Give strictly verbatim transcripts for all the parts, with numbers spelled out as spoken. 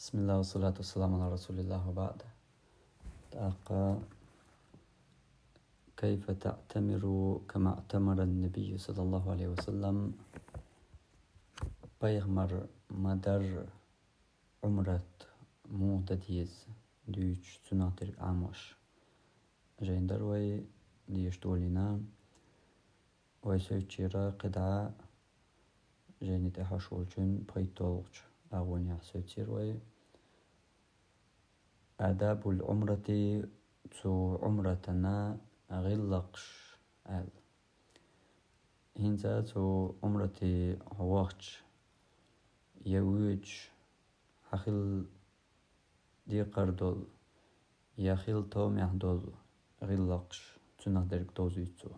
بسم الله والصلاة والسلام على رسول الله وبعد. ТӀаккха كيف تعتمر كما اعتمر النبي صلى الله عليه وسلم. Пайхамара ма дарра Ӏумрат муха дан деза дуьйцуш, цунах дерг Ӏамош. Жайна дара вай дешаш долийна. Вай сецира кхидӀа жайна тӀехьа хьош волчун пайда долчу агӀонехь сецира вай. آداب العمرة, цу Ӏумратана гӀиллакхаш аьлла. ХӀинца цу Ӏумрате хьо вахча, я воьдуш, хьан хила декхар долу, я хила томехь долу гӀиллакхаш, цунах дерг довзуьйту цо.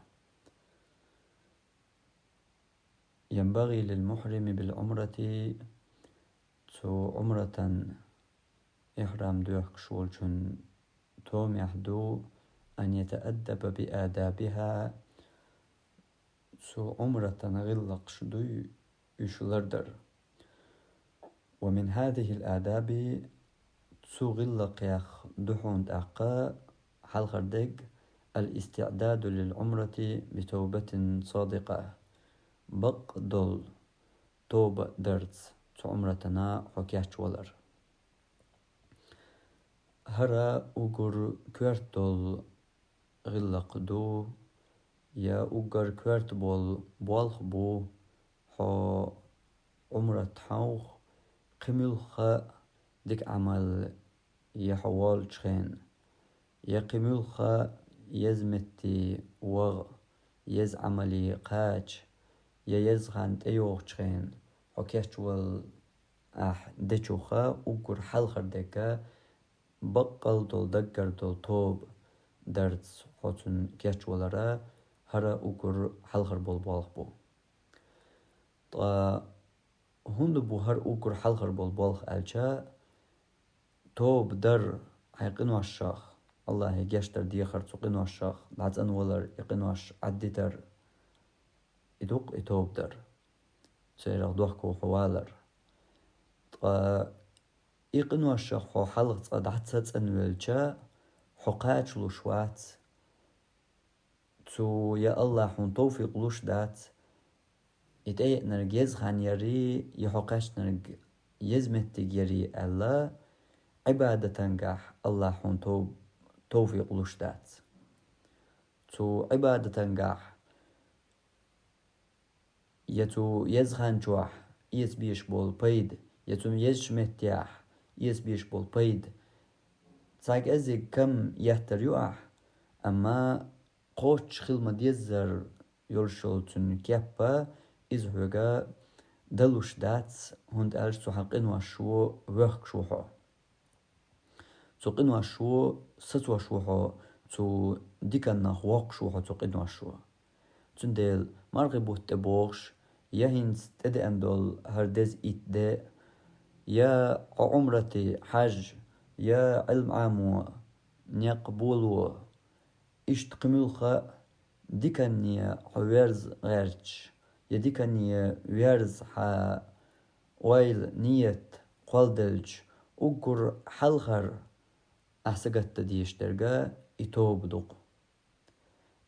ينبغي للمحرم بالعمرة, цу Ӏумратан ихьрам доьхкуш волчун томехь ду, أن يتأدب بآدابها, цу Ӏумратан гӀиллакхаш дуй уьш лардар. ومن هذه الآداب, цу гӀиллакхех ду хьуна тӀаккха хьалхара дерг, الاستعداد للعمرة بتوبة صادقة, бакъ долу тоба дарца цу Ӏумратана хьо кечвалар. ХӀара уггар коьрта долу гӀиллакх ду, я уггар коьрта болу болх бу, хьо Ӏумрат хьовха, кхин муьлхха а дика Ӏамал я хьо волчу хенахь, я кхин муьлхха а еза метте ваха, еза Ӏамале кхача, я еза хан тӀейогӀучу хенахь хьо кечвала ахь дечуха, уггар хьалхара дерг баккъал долу даггара долу тоба дарца хьо цунна кечвалара, хӀара уггар хьалхара болу болх бу. Ткъа хӀунда бу хӀара уггар хьалхара болу болх аьлча, тоба дар хьайн къиношах, Аллахье гечдар дехар цу къиношах, дӀацӀанвалар, и къинош Ӏаддитар, и ду-кх и тоба дар, церах дохко хьо валар. Ткъа и къиношах хьо хьалха цкъа дӀа ца цӀанвелча, хьо кхачалуш вац. Цу я Аллахь хьуна товфикъ луш дац, и тӀееанарг еза хан ярий, я хьо кхаьчнарг еза меттиг ярий аьлла, Ӏибадатангахь Аллахь хьуна тов-, товфикъ луш дац. Цу Ӏибадатангахь я цу еза хан чохь эца безаш болу пайда, я цу езачу меттехь эца безаш болу пайда, цхьа кӀеззиг кам еттар ю ахь, амма кхоччуш хила ма-деззара йолуш йолу цуьнан кеп а, иза хьоьга далуш дац, хӀунда аьлча цу хьан къиношо воьхкуш ву хьо. Цу къиношо сацош ву хьо, цу диканнах воккхуш ву хьо цу къиношо. Цундела мархи бутт тӀе богӀуш, я хӀинца тӀедеана долу хӀара деза итт де, я хьо Ӏумрате хьажа, я Ӏилма Ӏамо, некъ боло, иштта кхин муьлхха а диканне хьо верза гӀерташ, я диканне верза хьан ойла, ният кхолладелча, уггар хьалхара ахь сагатдан дезаш дерг и тоба ду-кх.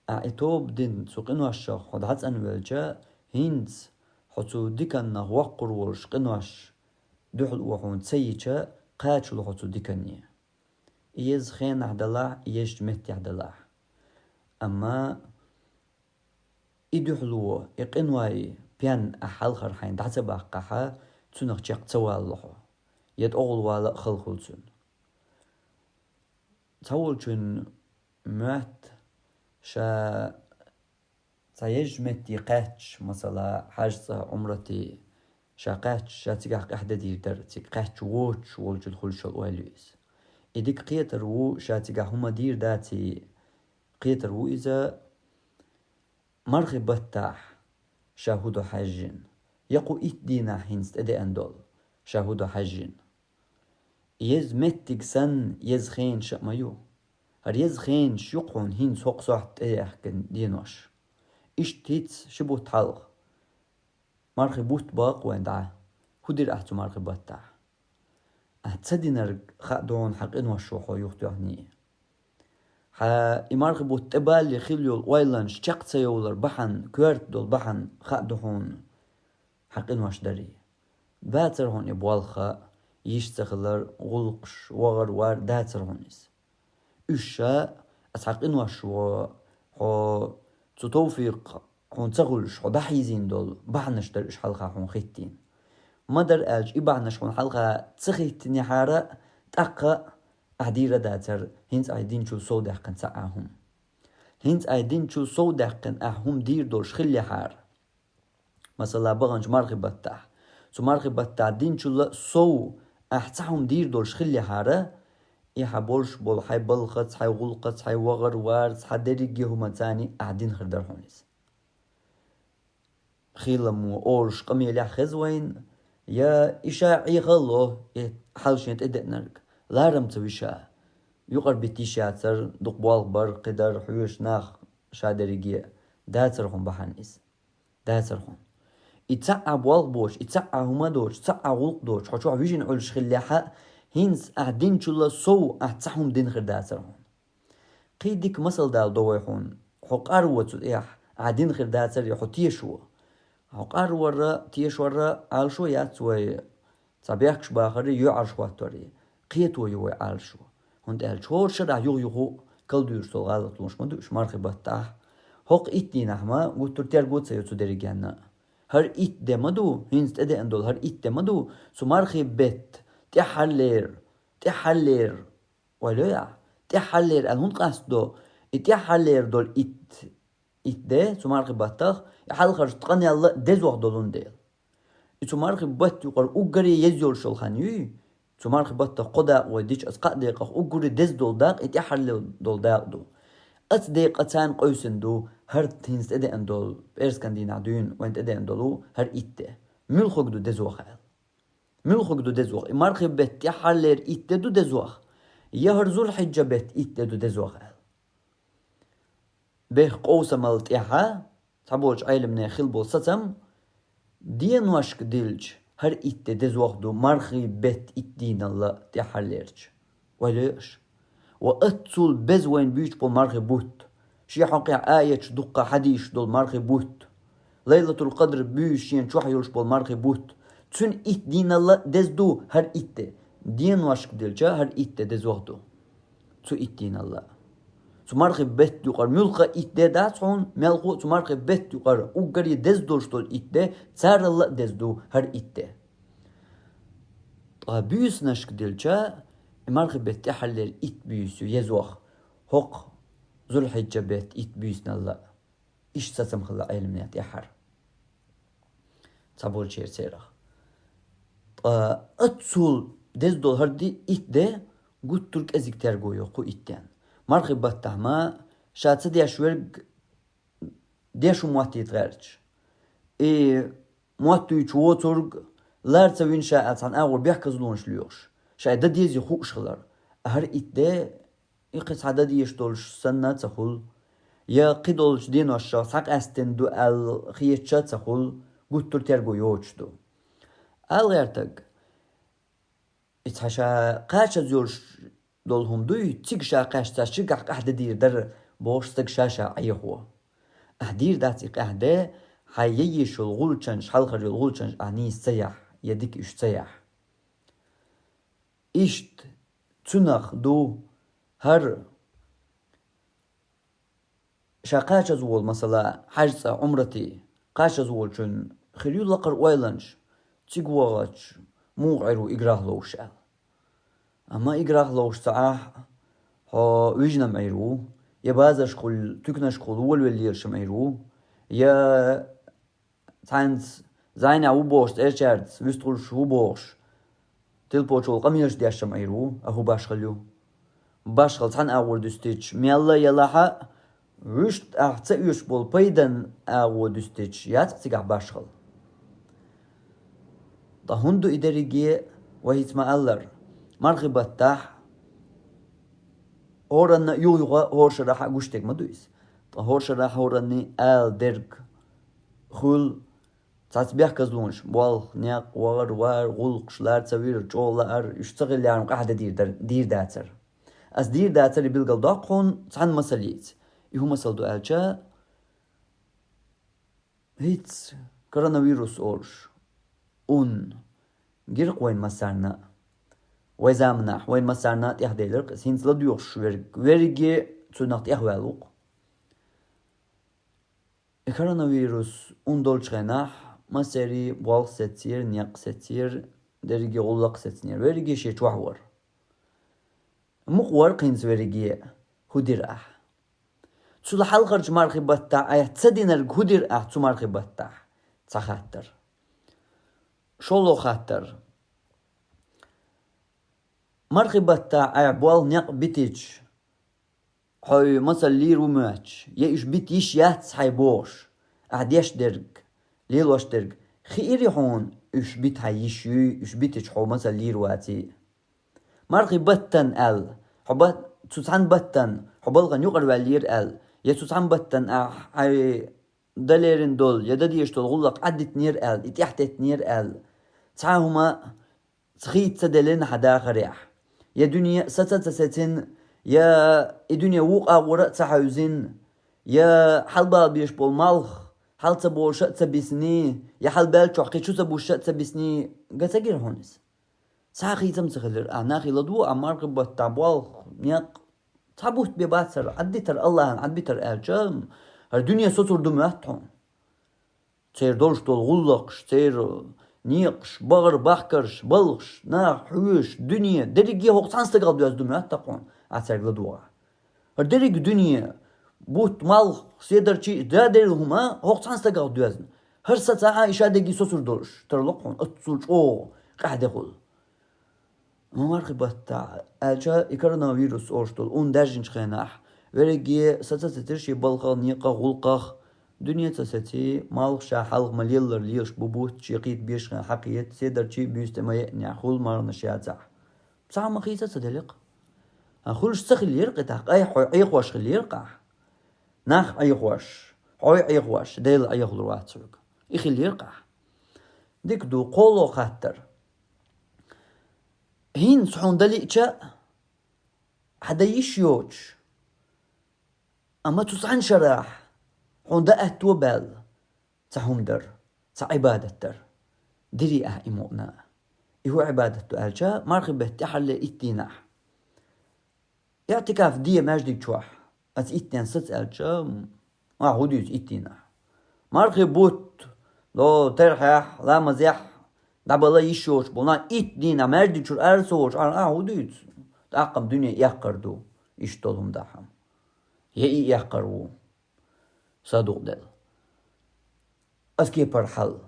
Ахь и тоба дина цу къиношах хьо дӀацӀанвелча, хӀинца хьо цу диканнах воккхур волуш къинош дуьхьало хьуна ца йича, кхачалу хьо цу диканне. И еза хенахь далахь, и езачу меттехь далахь. Амма и дуьхьало, и къинойн пен ахь хьалхара хьайна дӀа ца баккхахь, цунах чекх ца валло хьо, я тӀогӀула вала а хала хуьлу цуьнан. Цхьаволчун моьтту ша цхьа езачу метте кхаьчча, масала, хьаьж цӀа Ӏумрате ша кхаьчча, ша цигахь къаьхьа де дийр дара, цига кхаьчча воцуш волчун хуьлуш йолу ойла ю иза. И дика кхетар ву, ша цигахь хӀума дийр даций, кхетар ву иза, мархи баттахь ша хӀун ду хьаьжжина, я кху итт дийнахь хӀинца тӀедеана долу ша хӀун ду хьаьжжина. Еза меттиг санна, еза хенаш а ма ю. ХӀара еза хенаш ю хьуна хӀинца хӀокху сохьта тӀеяьхкина денош. Иштта хӀинца ши бутт хьалха мархи бутт баккха вайн дӀа. ХӀун дира ахь цу мархи баттахь? Ахь Ца динарг хаа ду хьуна хьа къиношта хьо юхатоьхний. Хьа и мархий бутт тӀебаллалц хилла йола ойланаш чакх ца йовлар бахьан, коьрта дола бахьан хаа ду хьуна хьа къиношта дарий. Дацар хьуна и болх, йиш ца хилар, гӀулакхаш, вахар-вар дацар хьуна иза. Уьш ша, аса хьа къиношта хьо, цу товфикъ хьуна ца хуьлуш, хьо дӀахьийзийна долу бахьанаш дара уьш хьалха хьуна хӀиттийна. Ма-дарра аьлча, и бахьанаш хьуна хьалха ца хӀиттинехьара, тӀаккха ахьа дийр а дацара, хӀинца ахьа динчул сов даьккхина цхьа а хӀума. ХӀинца ахьа динчул сов даьккхина ахьа хӀума дийр долуш хиллехьара. Масала, баханчу мархий баттахь. Цу мархий баттахь динчул а сов ахьа цхьа хӀума дийр долуш хиллехьара, и хьан болуш болу хьайн балхаца, хьайн гӀуллакхаца, хьайн вахар-варца, хьан дерриге хӀуманца ахьа дина хир дара хьуна иза. Хийламо олуш къамелехь хеза вайна, я и ша Ӏехалло, и хьал шен тӀедеънарг, ларам ца ви ша. Юкъара битта йиш яцара, дукха болх бара, кхидара, хьоьжуш нах ша дерриге, дацара хьуна бахьана иза. Дацара хьуна. И цхьа а болх боцуш, и цхьа а хӀума доцуш, цхьа а гӀуллакх доцуш, хьо чохь вижина Ӏуьллуш хиллехьа, хӀинца ахьа динчул а сов ахьа цхьа хӀума дина хир дацара хьуна. Кхин дика масал дала до вай хьуна. Хьо къарво цу тӀехь, ахьа дина хир дацара, я хьо тешо. Хьо къарвар а, тешор а Ӏалашо яц вай, цхьа бехкаш бахар а, йоьӀарш хӀоттор а. Кхето ю вай Ӏалашо. ХӀунда аьлча хӀора шарахь юха-юха калдуьйраш долу гӀалатлонаш ма ду уьш мархий баттахь. ХӀокху итт дийнахь ма гуттар терго ца йо цу дерригенна. ХӀара итт де ма ду, хӀинца тӀедеана долу хӀара итт де ма ду, цу мархий бетта тӀаьххьарлера, тӀаьххьарлера, ойла йо ахь, тӀаьххьарлера аьлла хӀунда къастадо? И тӀаьххьарлера долу итт, итт де цу мархий баттах, и хьалхарчу ткъанел а дезох долун дела. И цу мархий бетта юкъара уггаре еза йолуш йолу хан юй, цу мархий баттах кхо дакъа вай дича, аса кхаа декъах уггаре деза долу дакъа и тӀаьххьарлера долу дакъа ду. Оцу декъаца къевсина ду хӀара хӀинца тӀедеана долу, пӀераскан дийнахь дуьйна вайна тӀедеана долу хӀара итт де. Муьлхарг ду дезох аьлла? Муьлхарг ду дезох? И мархий бетта тӀаьххьарлера итт де ду дезох? Я хӀара Зулхьиджа бетта итт де ду дезох аьлла? Бехк къовсамал тӀаьхьа цхьаболчу Ӏеламнехан хилла болу сацам, деношка дилча, хӀара итт де дезох ду мархий бетта итт дийнал а тӀаьххьарлерчу. Ойла йо аша. Ва оццул беза вайна буьйцуш болу мархий бутт, шен хьокъехь аяташ, дуккха хьадисаш долу мархий бутт, Лайлатул-Къадр буьйса шена чохь йолуш болу мархий бутт, цуьнан итт дийнал а деза ду хӀара итт де. Деношка дилча, хӀара итт де дезох ду. Цу итт дийнал а. Цу мархий бетта юкъара муьлхха итт де дац хьуна, мелхо а цу мархий бетта юкъара уггаре деза долуш долу итт де, царал а деза ду хӀара итт де. Ткъа буьйсанашка дилча, и мархий бетта тӀаьххьарлера итт буьйса ю езох, хӀокху Зулхьиджа бетта итт буьйсанал а. Иштта сацам хилла Ӏеламнехан тӀаьххьара. Цхьаболчеран церах. Ткъа оццул деза долу хӀара ди-, итт де гуттар а кӀезиг терго йо кху итт ден. Мархий баттахь ма ша ца деш верг деш хӀума моттийта гӀерташ. И моттуьйтуш воцург лар ца вина ша а цхьана агӀор бехказлонаш лоьхуш, ша и дан дезий хууш хилар. А хӀара итт де и кхин цхьа дан дезаш долуш санна а ца хуьлу, я кхидолчу деношкахь схьакъаьстина ду аьлла хеташ а ца хуьлу, гуттар а терго йоцуш ду. Ала гӀертарг, и цхьа ша кхачаза йолуш долу хӀума дуй, цига ша кхаьчча цхьа шигахь къаьхьа дан дийр дара бохуш стаг ша-ша Ӏехо. Ахьа дийр дац и къаьхьа де, хьайн яйиш йолу гӀулчанаш, хьалхара йолу гӀулчанаш ахьа нийса ца яхь, я дика уьш ца яхь. Иштта цунах ду хӀара ша кхачаза волу, масала, хьаьжцӀа, Ӏумрати, кхачаза волчун хир ю лакхара ойланаш, цига вахача муха Ӏийр ву играх ловзуш аьлла. Амма играх ловзуш ца Ӏахь, хьо вижина-м Ӏийр ву, я базаршкахула, туьканашкахула волавелла лелаш-м Ӏийр ву, я цхьаьнца зӀайнехь ву бохуш, цӀерачаьрца вистхуьлуш ву бохуш, тилпочул къамелаш деш-м Ӏийр ву, а хӀун башхалла ю? Башхалла цхьана агӀор дуьстича, мелла а ялахь а, вуьшта ахь ца оьшуш болу пайдан агӀо дуьстича, яц-кх цигахь башхалла. Ткъа хӀунда ду и дерриге, вай хӀинца ма-аллара, мархий баттахь хӀоранна а юха-юха хӀора шарахь а гуш дерг ма ду иза. Ткъа хӀора шарахь хӀоранний ала дерг хуьлу, Цхьацца бехказлонаш, болх, некъ, вахар, вар, гӀулакхаш, лар ца вир, чӀогӀа лаар, уьш ца хилла яр-м къахьда дийр дар-, дийр дацар. Ас дийр дацар и билгал доккхун цхьан масаллица. И хӀун масал ду аьлча, хӀинца коронавирус олуш, ун гиркх вайн массарна а. Вай заманахь вайн массарна а тӀехделира-кх иза. ХӀинца ладоьгӀуш верг, верриге цунах тӀехваьлла ву-кх. И коронавирус ун долчу хенахь массеран болх сецира, некъ сецира, дерриге гӀуллакх сецнера, верриге шен чохь вара. Мукъа вара-кх хӀинца верриге, хӀун дира ахь? Цул хьалхарчу мархи баттахь айхьа ца динарг хӀун дира ахь цу мархи баттахь? Цхьа хаттар. ШолгӀа хаттар. Мархи баттахь айхьа болх, некъ битича, хьо и масал лийр ву моьттуш, я уьш бита йиш яц хьайн бохуш, ахьа деш дерг, лелош дерг, хиирий хьуна уьш бита хьайн йиш юй, уьш битича хьо масал лийр ваций? Мархи баттан аьлла, хьо бат-, цу цхьана баттан хьо балхана юкъарваьллера аьлла, я цу цхьана баттан ахьа хьайн дан лерина долу, я дан дезаш долу гӀуллакх Ӏадитинера аьлла, и тӀаьхьатеттинера аьлла, цхьа а хӀума хийца ца деллина хьан дахарехь, я дуьне а саца а ца сецина, я и дуьне вукху агӀора а ца хьаьвзина, я хьалабала безаш болу малх хьал ца болуш а ца бисний, я хьалабаьллачохь кхин чу ца буссуш а ца бисний, ган ца гира хьуна иза? Цхьа а хийцам ца хилира, ахьа нахе ладугӀу, ахьа мархи баттахь болх, некъ, цхьа бутт бен бац хӀара, Ӏаддитар Аллахьана Ӏадбитар аьлча, хӀара дуьне соцур ду моьтту хьуна. Церан долуш долу гӀуллакхаш, церан некъаш, бахар-бахкарш, балхаш, наха хьоьжуш, дуьне, дерриге хӀокху цхьана стагах доьзна ду моьтту-кх хьуна, ахьа цаьрга ладугӀахь. ХӀара дерриг дуьне, бутт, малх, седарчий, даделла хӀума хӀокху цхьана стагах доьзна. ХӀара сацахь а и шадерриге соцур долуш тарло-кх хьуна, оццул чӀогӀа къаьхьа дехула. Амма мархи баттахь, аьлча и коронавирус олуш долу ун даьржинчу хенахь, верриге саца ца сецира шен балхах, некъах, гӀуллакхах, дуьне ца сеций, малх ша хьалха ма-леллара лелаш бу бутт, шен кхета безаш хенахь хьакхета, седарчий буьйса тӀе ма еънехь, хуьлу марханаш яцахь. Цхьа а хӀума хийца ца делира-кх. А хуьлуш ца хиллера-кх и тӀаккха, айхьа хьо Ӏехош хиллера-кх ахь. Нах Ӏехош, хьо Ӏехош, Дела Ӏехалур вац хьоьга. И хиллера-кх ахь. Дика ду, кхоалгӀа хаттар. ХӀинца хьуна дан лиъча а, хьан дан йиш йоцуш, амма цу цхьана шарахь хьуна дан аьтто баьлла цхьа хӀума дар, цхьа Ӏибадат дар. Дирий ахь и мукъана а? И хӀун Ӏибадат ду аьлча, мархи беттан тӀаьххьарлера итт дийнахь. ИӀтикаф де маьждиг чохь, аса итт ден саца аьлча, а, хӀун дуьйцу итт дийнахь? Мархи бутт, до, терхьехь, ламазехь дӀабала йиш йоцуш болу нах итт дийнахь маьждиг чуьра ара ца воьдуш, а, хӀун дуьйцу? ТӀаккха-м дуьне эккхар ду, иштта долу хӀума дахьа-м. Я и эккхар ву, садукъ делла. Аса кепара хьал.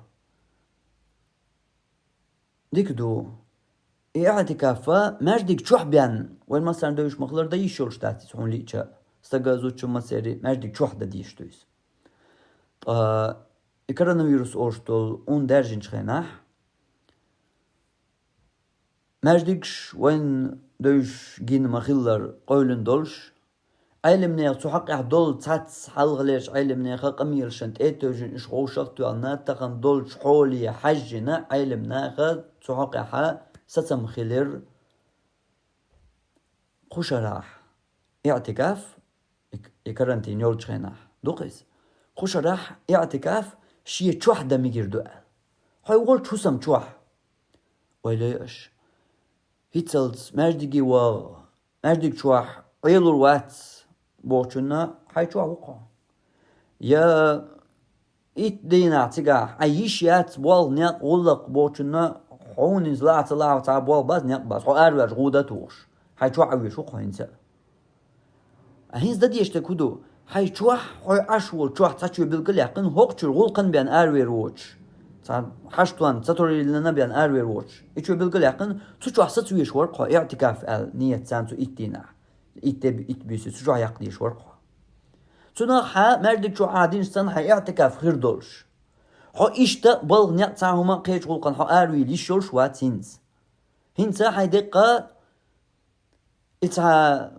Дика ду. И иӀтикаф маьждиг чохь бен, вайн массарна девзаш ма-хиллара, дан йиш йолуш дац иза хьуна лиъча. Стага, зудчун, массеран маьждиг чохь дан дезаш ду иза. Ткъа и коронавирус олуш долу ун даьржинчу хенахь, маьждигаш вайн девзаш гина ма-хиллара къевлина долуш, Ӏелимнехан цу хьокъехь долу цхьацца хьалхалерчу Ӏелимнехан къамелашна тӀе а тевжина, уьш ховшах а тоьлла, тахана долчу хьоле хьаьжжина, Ӏелимнаха цу хьокъехь сацам хилира кху шарахь иӀтикаф, и, и карантин йолчу хенахь ду-кх иза. Кху шарахь иӀтикаф шен чохь дан мегар ду аьлла. Хьо волчу хӀусам чохь. Ойла йой аша. ХӀинццалц маьждиге вагӀа, маьждиг чохь Ӏелур вац бохучунна хьайн чохь ву-кх хьо. Я итт дийнахь цигахь хьайн йиш яц болх, некъ, гӀуллакх бохучунна, хьуна иза лахь а ца лахь а, цхьа болх бац, некъ бац, хьо араваьлча гӀуда а тухуш, хьайн чохь Ӏан веш ву-кх хьо хӀинца а. ХӀинца дан дезаш дерг хӀун ду? Хьайн чохь, хьо Ӏаш волу чохь цхьа чоь билгалъяьккхина, хӀокху чуьра гӀуллакхан бен аравер воцуш, цхьа хьаштонна, цхьа торийна бен аравер воцуш, и чоь билгалъяьккхина, цу чохь саца везаш вара-кх хьо, иӀтикаф аьлла, ниет царна цу итт дийнахь, итт де, итт буьйса цу чохь яккха дезаш вара-кх хьо. Цунах хьан маьждиг чохь ахь динчу санна хьан иӀтикаф хир долуш. Хьо иштта балха, некъ, цхьа хӀума а, кхечу гӀуллакхана хьо аравийла йиш йолуш вац хӀинца. ХӀинца хьайн деккъа и цхьа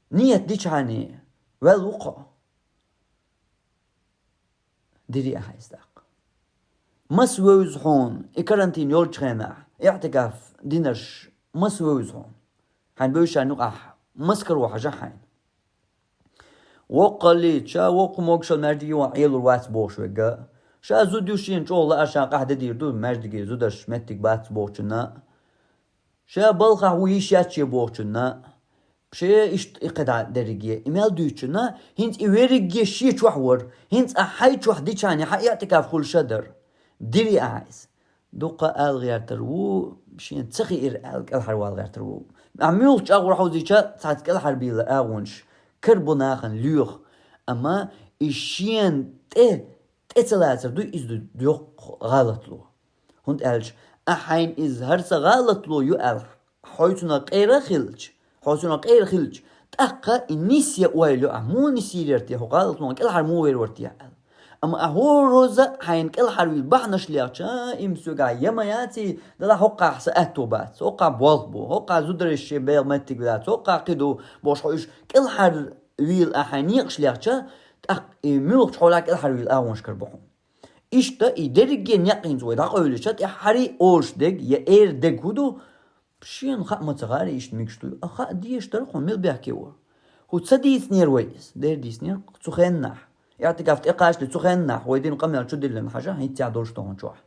ниет дичхьана, ваьлла ву-кх хьо. Дири ахьа иза тӀаккха. Маса вевза хьуна и карантин йолчу хенахь, иӀтикаф динарш маса вевза хьуна? Хьайн бевзачарна юкъахь маса каро хьажахь хьайна? Воккхаллица, ша воккха могушалла маьждиге ван Ӏелур вац бохуш верг а, ша зуда ю, шена чӀогӀа лаьа, ша къахьде дийр ду маьждиге, зударш меттиг бац бохучунна а, ша балхахь ву, йиш яц шен бохучунна а, ше иштта и кхидӀа дерриге, и мел дуьйцучунна, хӀинца и верриге шен чохь вара, хӀинца ахь хьайн чохь дичахьана хьан иӀтикаф хуьлуш а дара. Дири ахьа иза. Дуккха ала гӀертар ву, шена ца хиира аьлла, кӀелхьарвала гӀертар ву. Ахьа муьлхха чӀагӀвар хьовзийча, цхьацца кӀелхьарбийла агӀонаш карабо нахана лоьху. Амма и шена тӀе, тӀе ца лацар ду, иза ду йоккха гӀалатло. ХӀунда аьлча ахь хьайна иза хӀара сан гӀалатло ю аьлла, хьо цунах къера а хилча, хьо цунах къера хилча, тӀаккха и нисъян ойла ю ахь, муха нисйийр яра те, хӀокху гӀалатлонах кӀелхьара муха вер вара те аьлла. Амма ахь хӀоразза а хьайна кӀелхьарвийла бахьанаш лехча, а, и-м соьгахь я ма яций, делахь хӀокхахь сан аьтто бац, хӀокхахь болх бу, хӀокхахь зударша шен бегӀа меттиг лаца, хӀокхахь кхин ду бохуш, хьо уьш кӀелхьарвийла ахь хьайн некъаш лехча, тӀаккха и муьлххачу хьолехь кӀелхьарвийла агӀонаш карабо хьуна. Иштта и дерриге некъ хӀинца вай дӀакъевлича, тӀаьххьара олуш дерг я эр дерг хӀун ду? Шена хаа ма ца хаьара, иштта мегаш ду. А хаа дезаш дара хьуна, мила бехке ву? ХӀун ца дийцинера вай иза? Дера дийцинера цу хеннахь. ИӀтикаф тӀекхачале цу хеннахь вай дина къамел чу диллина хьажа, хӀинца долуш ду хьуна чохь.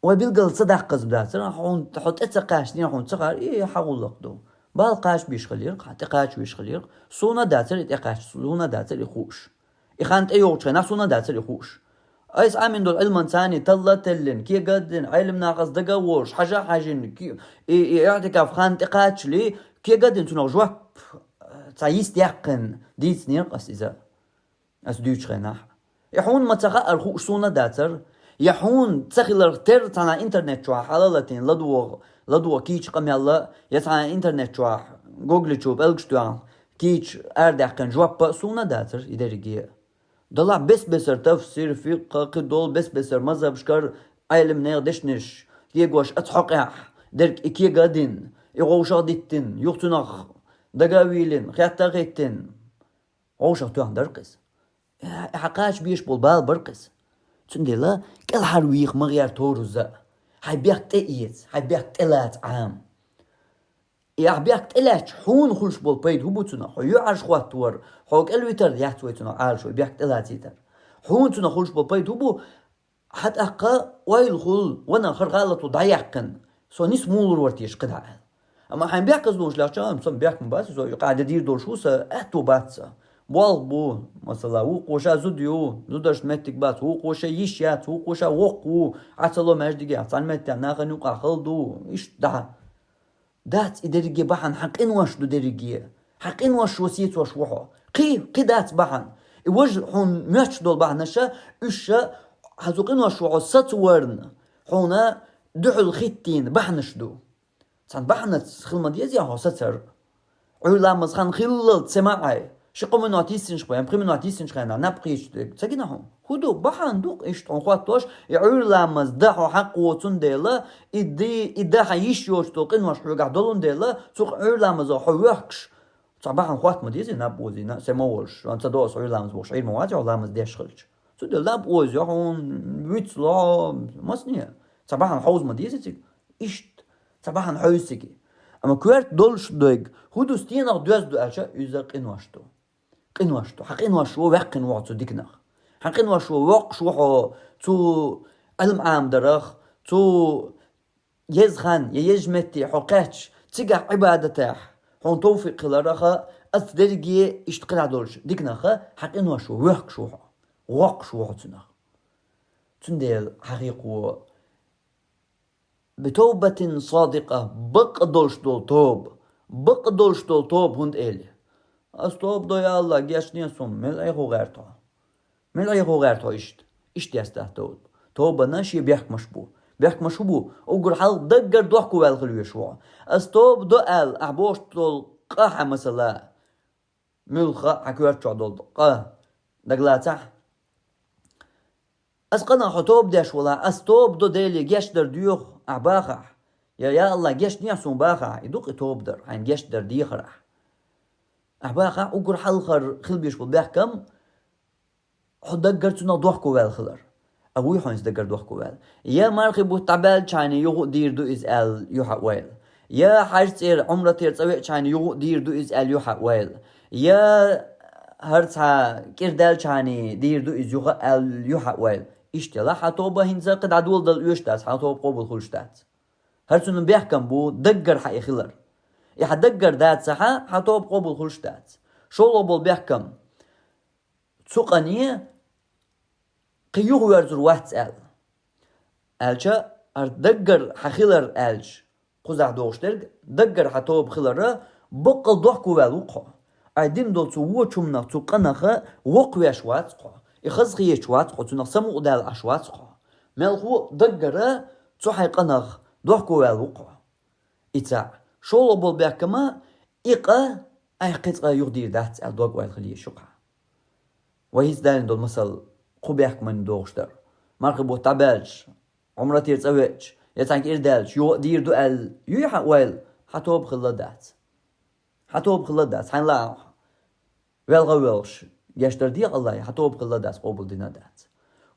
Вай билггал ца даккхаза дацара, хьуна, хьо тӀе ца кхачале хьуна ца хаьара, и хьан гӀуллакх ду. Бала кхача беш хилира, хьан тӀе кхача веш хилира. Суна а дацара и тӀекхача, суна а дацара и хууш. И хан тӀейогӀучу хенахь суна а дацара и хууш. Айса Ӏамийна долу Ӏилманца цхьаьна талла а теллина, кега а дина, Ӏелам нахаца дага а волуш, хьажа а хьаьжина, ки-, и, и иӀтикаф хан тӀекхачале, кега а дина цунах жоп цхьа йист яьккхина дийцинера ас иза. Ас дуьйцучу хенахь. И хьуна ма ца хаьара, хууш суна а дацара, я хьуна ца хиларх терра цхьана интернет чохь хьала а латийна, ладогӀа, ладогӀа кийча къамелла, я цхьана интернет чохь, гугличу пӀелгаш тоьхна, кийча арадаьккхина жоп а суна а дацара и дерриге. Далахь бес-бесара тафсир, фикъхӀ, кхидолу бес-бесара мазхӀабашкара Ӏелам нехан дешнаш кегош оцу хьокъехь, дерг и кега а дина, и вовшах а диттина, юха цунах дага а вийлина, хетта а хӀиттина, вовшах тоьхна дара-кх иза. Э, хьан кхача беш болу бала бара-кх иза. Цундела кӀелхьарвийха ма гӀерта хӀоразза а. Хьайн бехк тӀеэца, хьайн бехк тӀелаца Ӏама. И ахь бехк тӀелаьцча, хьуна хуьлуш болу пайда хӀун бу цунах? Хьо юьхьӀаьржа хӀоттавар, хьо кӀелвитар яц вай цунах Ӏалашо, и бехк тӀелацийтар. Хьуна цунах хуьлуш болу пайда хӀун бу? Хьан тӀаккха ойла хуьлу, ванах хӀара гӀалатло дӀаяьккхина, со ниса муха лур вара теша кхидӀа аьлла. Амма хьайн бехказлонаш лаьхча, ам сан бехк ма бац, со юкъахь де дийр долуш ву, сан аьтто бац сан. Болх бу, масала, вукхо ша зуда ю, зударшна меттиг бац, вукхо ша йиш яц, вукхо ша воккха ву, Ӏа ца ло маьждиге, цхьана меттехь нахана юкъахь хала ду, иштта дӀа. Дац и дерриге бахьана, хьан къинош ду дерриге. Хьан къиношо сецош ву хьо. Кхин, кхин дац бахьана. И важа хьуна моьттуш долу бахьанаша, уьш ша хьан цу къиношо хьо сацаварна, хьуна дуьхьал хӀиттийна бахьанаш ду. Цхьана бахьанаца хила ма деза хьо сацар. Ӏуьйра ламаз хан хиллал ца ма Ӏай. Ши-кхо минот йиссинчу хенахь, пхи минот йиссинчу хенахь наб кхийча дерг ца гина хьуна? ХӀун ду? Бахьана ду-кх иштта хьуна хоттош, и Ӏуьйра ламаз дан хьо хьакъ воцун дела, и ди-, и дан хьан йиш йоцу долу къинош хьоьгахь долун дела, цу Ӏуьйра ламазо хьо воьхкуш, цхьа бахьана хотта ма деза и наб озийна, сема волуш, ван ца до аса Ӏуьйра ламаз бохуш, Ӏийр ма вац хьо ламаз деш хилча. Цундела наб оза хьуна, вицло, масане, цхьа бахьана хьовза ма деза цига. Иштта, цхьа бахьана хьовза цига. Амма коьрта долуш дойг, хӀун ду, стенах доьзна ду аьлча, иза къинош ду. Къинош ду. Хьан къиношо ваьккхина ву хьо цу диканах. Хьан къиношо воккхуш ву хьо цу Ӏилма Ӏамадарах, цу еза хан я еза метте хьо кхаьчча, цигахь Ӏибадатехь хьуна товфикъ хиларах, ас дерриге иштта кхидӀа долчу диканах хьан къиношо воьхкуш ву хьо, воккхуш ву хьо цунах. Цундела хьан хьекхо, «Битовбатин садикъа», бакъ долуш долу тоба, бакъ долуш долу тоба, хӀунда эле: «Ас тоба до, я АллахӀ, гечдехьа суна», мила Ӏехо гӀерта хьо? Мила Ӏехо гӀерта хьо иштта? Иштта яц дац тоба. Тобана шен бехкамаш бу. Бехкамаш хӀун бу? Уггар хьалха даггара дохко ваьлла хила везаш ву хьо. «Ас тоба до», аьлла, ахь бохуш долу къа хьан, масала, муьлхха а хьан коьрта чохь долу къа дагалацахь. Ас къанах хьо тоба деш валахь, ас тоба до, Деле, гечдар доьху, ахь бахахь. Я, я АллахӀ, гечдехьа суна бахахь, и ду-кх и тоба дар, хьайна гечдар дехар ахь. Ахь бахахь, уггар хьалхара хила безаш болу бехкам, хьо даггара цунах дохко ваьлла хилар. А вуй хьуна иза даггара дохко ваьлла? Я мархий бутт дӀабаьллачхьана юха а дийр ду иза аьлла юхьа а вайл. Я хьаьж цӀера, Ӏумратера цӀа веачхьана юха а дийр ду иза аьлла юхьа а вайл. Я хӀара цхьа кӀира даьллачхьана дийр ду иза юха аьлла юхьа а вайл. Иштта елахь хьа тоба хӀинца кхы дӀадоладала оьшуш дац, хьа тоба къобал хуьлуш дац. ХӀара цуьнан бехкам бу даггара хьа и хилар. И хьа даггара дац ца хьа, хьа тоба къобал хуьлуш дац. ШолгӀа бола бехкам. Цу къане кхин юхаверзур вац аьлла. Аьлча, хӀара даггара хьа хилар аьлча, кхузахь догӀуш дерг, даггара хьа тоба хилар, баккъал дохко ваьлла ву-кх хьо. Ай дина долу цу вочу хӀуманах, цу къинах воккхавеш вац-кх хьо. И хазахеташ вац-кх хьо, цунах самукъадаьлла Ӏаш вац-кх хьо. Мелхо а даггара цу хьайн къинах дохко ваьлла ву-кх хьо. И цхьаъ. ШолгӀа болу бехкама, и къа айхьа кхин цкъа юхадийр дац аьлла дог-ойла хила езаш ю-кх хьан. Вай хӀинца далийна долу масал кху бехкаман догӀуш дара. Мархий бутт дӀабаьлча, Ӏумратера цӀа веача, я цхьаьна кӀира даьлча, юха а дийр ду аьлла юй хьан ойла, хьа тоба хилла дац. Хьа тоба хилла дац, хьайна лаахь. ВелгӀа а воьлхуш, гечдар деха Аллахье, хьа тоба хилла дац, къобал дина дац.